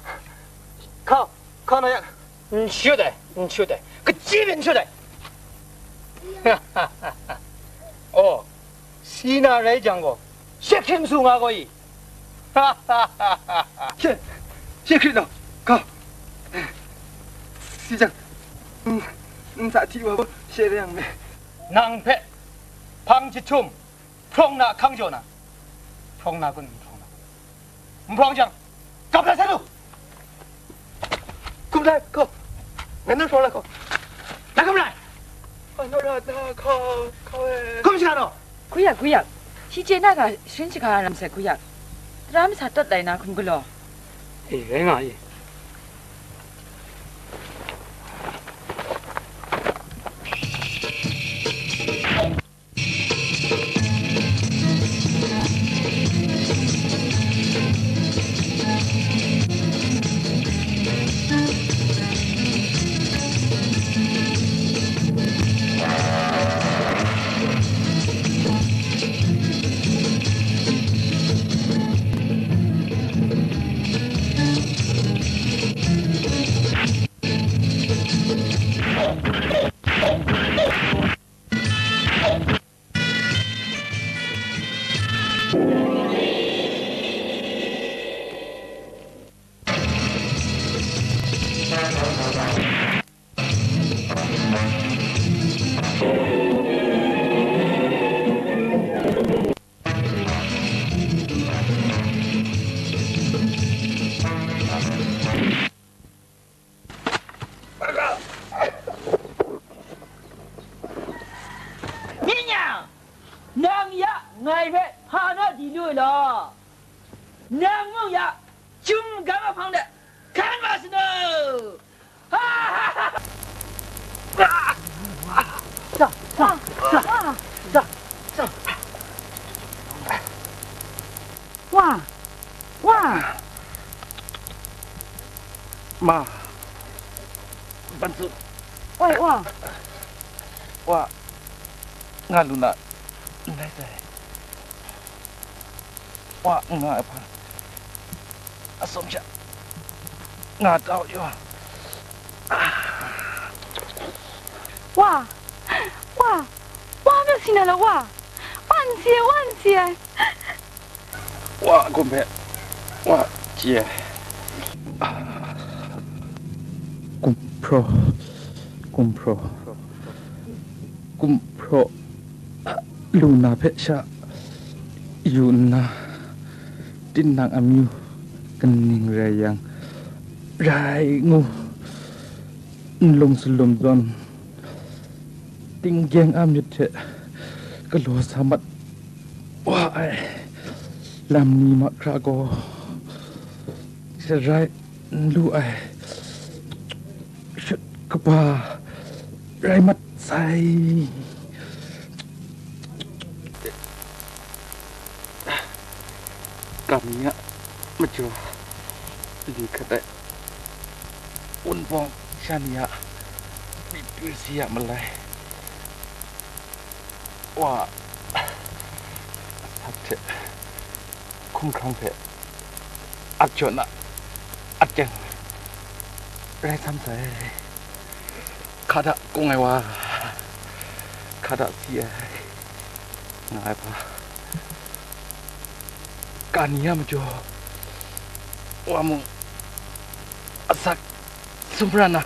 Hkau! Hkau naw yak! N shut ai, n shut ai, kaji myit n shut ai. Oh, si na rai jang gaw, she hkrit masu nga gaw i. She, she hkrit law, ga. Si jang, n, n sa hti wa gaw, she rai yang me. Nang hpe, hpang jahtum, hprawng na hkang jaw na, hprawng na kun, hprawng na kun. N hprawng jang, kap lai sa lu. Hkum lai, hkau. Ngai nan hprawng lai hkau. Nang hkum lai. Anawra na hkau, hkau e. Hkum shaga naw. Hku yak, hku yak. Shi chye na ga sharin shaga ai ram sai hku yak. Tara masa tawt lai na hkum galaw. E, rai nga e. Myit nyang, nang ya ngai hpe hpa naw di lu ai law? Nang mung ya chyum gam ahpang de hkan wa sa nu! Wa! Wa! Wa! Ma, ban tsun. Oi, Wa. Wa, nga lu na, ndai sai. Wa, nga ai hpa, atsawm sha, nga tau yu. Wa, Wa, Wa, myu si na law, Wa. Wa, n si ai, Wa, n si ai. Wa a gum hpe, Wa chye ai. Gumhpraw, gumhpraw, gumhpraw, a, lu na hpe sha yu nna, tinang amyu kaning rai yang, rai ngu, nlung salum zawn, tinggyeng a myit hte galaw sa mat wa ai lam ni mahkra gaw, sharai n lu ai shut kaba rai mat sai. Kam ni a majaw li hkat ai, wunpawng sha ni a myitu si a malai, Wa a asak hte hkumhkrang hpe at jaw na, at kyang rai sam sai. Hkada kung ai wa, hkada si ai, nga ai hpa, ka ni a majaw, wa mung asak sumran na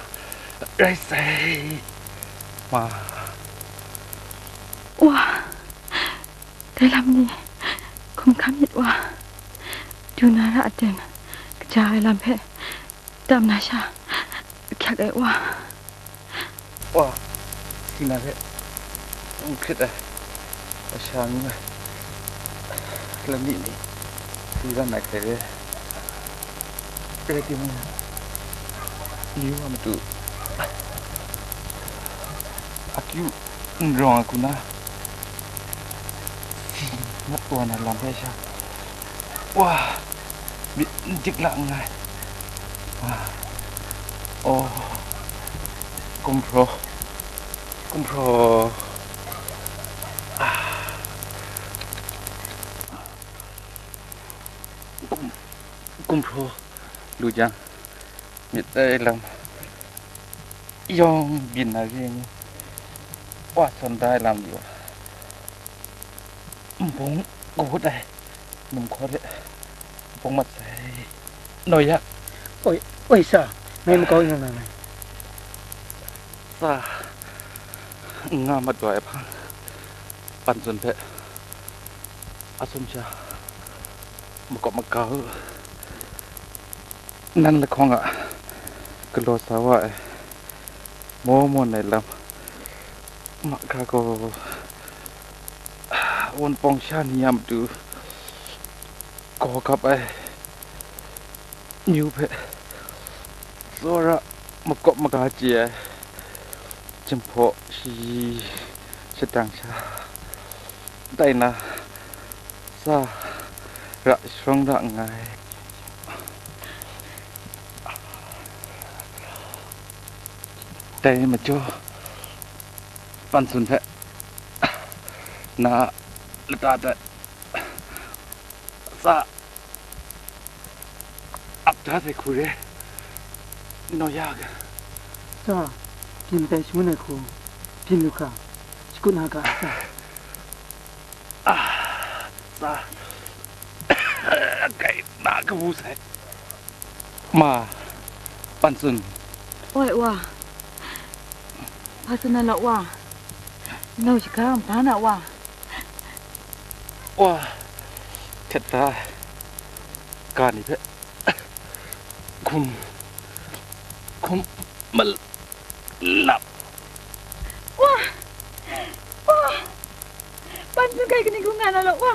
rai sai, ma. Wa, dai lam ni hkum hkam myit wa, du na ra aten, kaja ai lam hpe dam na sha, ahkyak ai wa. Wa, si na hpe n hkrit ai, wa sha ngu ai, lamik ni si ran ai hkrai re, rai timung, ni wa matu akyu n rawng ai hku na, si mat wa na lam hpe sha, wa, myit n dik la nngai. Wa, oh, gumhpraw, gumhpraw, ah, gum- gumhpraw lu jang, myit dai lam yawng byin na re ngu, wa sawn da ai lam yu, nbung kahut ai num hkaw hte bung mat sai, naw ya. Oi, oi sa, ngai makau n nga nga ai. Sa n nga mat wa ai hpang, Pan Tsun hpe a sumsha makawp maga u. Nan lahkawng a galaw sa wa ai, maw mawn ai lam mahkra gaw, wunpawng sha ni a matu gaw gap ai myu hpe tsawra makawp maga chye ai jahpaw shayi shadang sha tai na, sa ra sharawng ra nngai. Dai majaw, Pan Tsun hpe na lata hte sa ap da sai hku re, naw ya ga. Sa, byin tai shangun ai hku, byin lu hkra, shakut na ga, sa. Ah, sa, kai na kabu sai. Ma, Pan Tsun. Oi, wa. Hpa tsun na law, wa? Nau shaga n ba na, wa? Wa, htet da ai ga ni hpe hkum, hkum malap. Wa! Wa! Pan Tsun kai kaning hku nga na law, wa?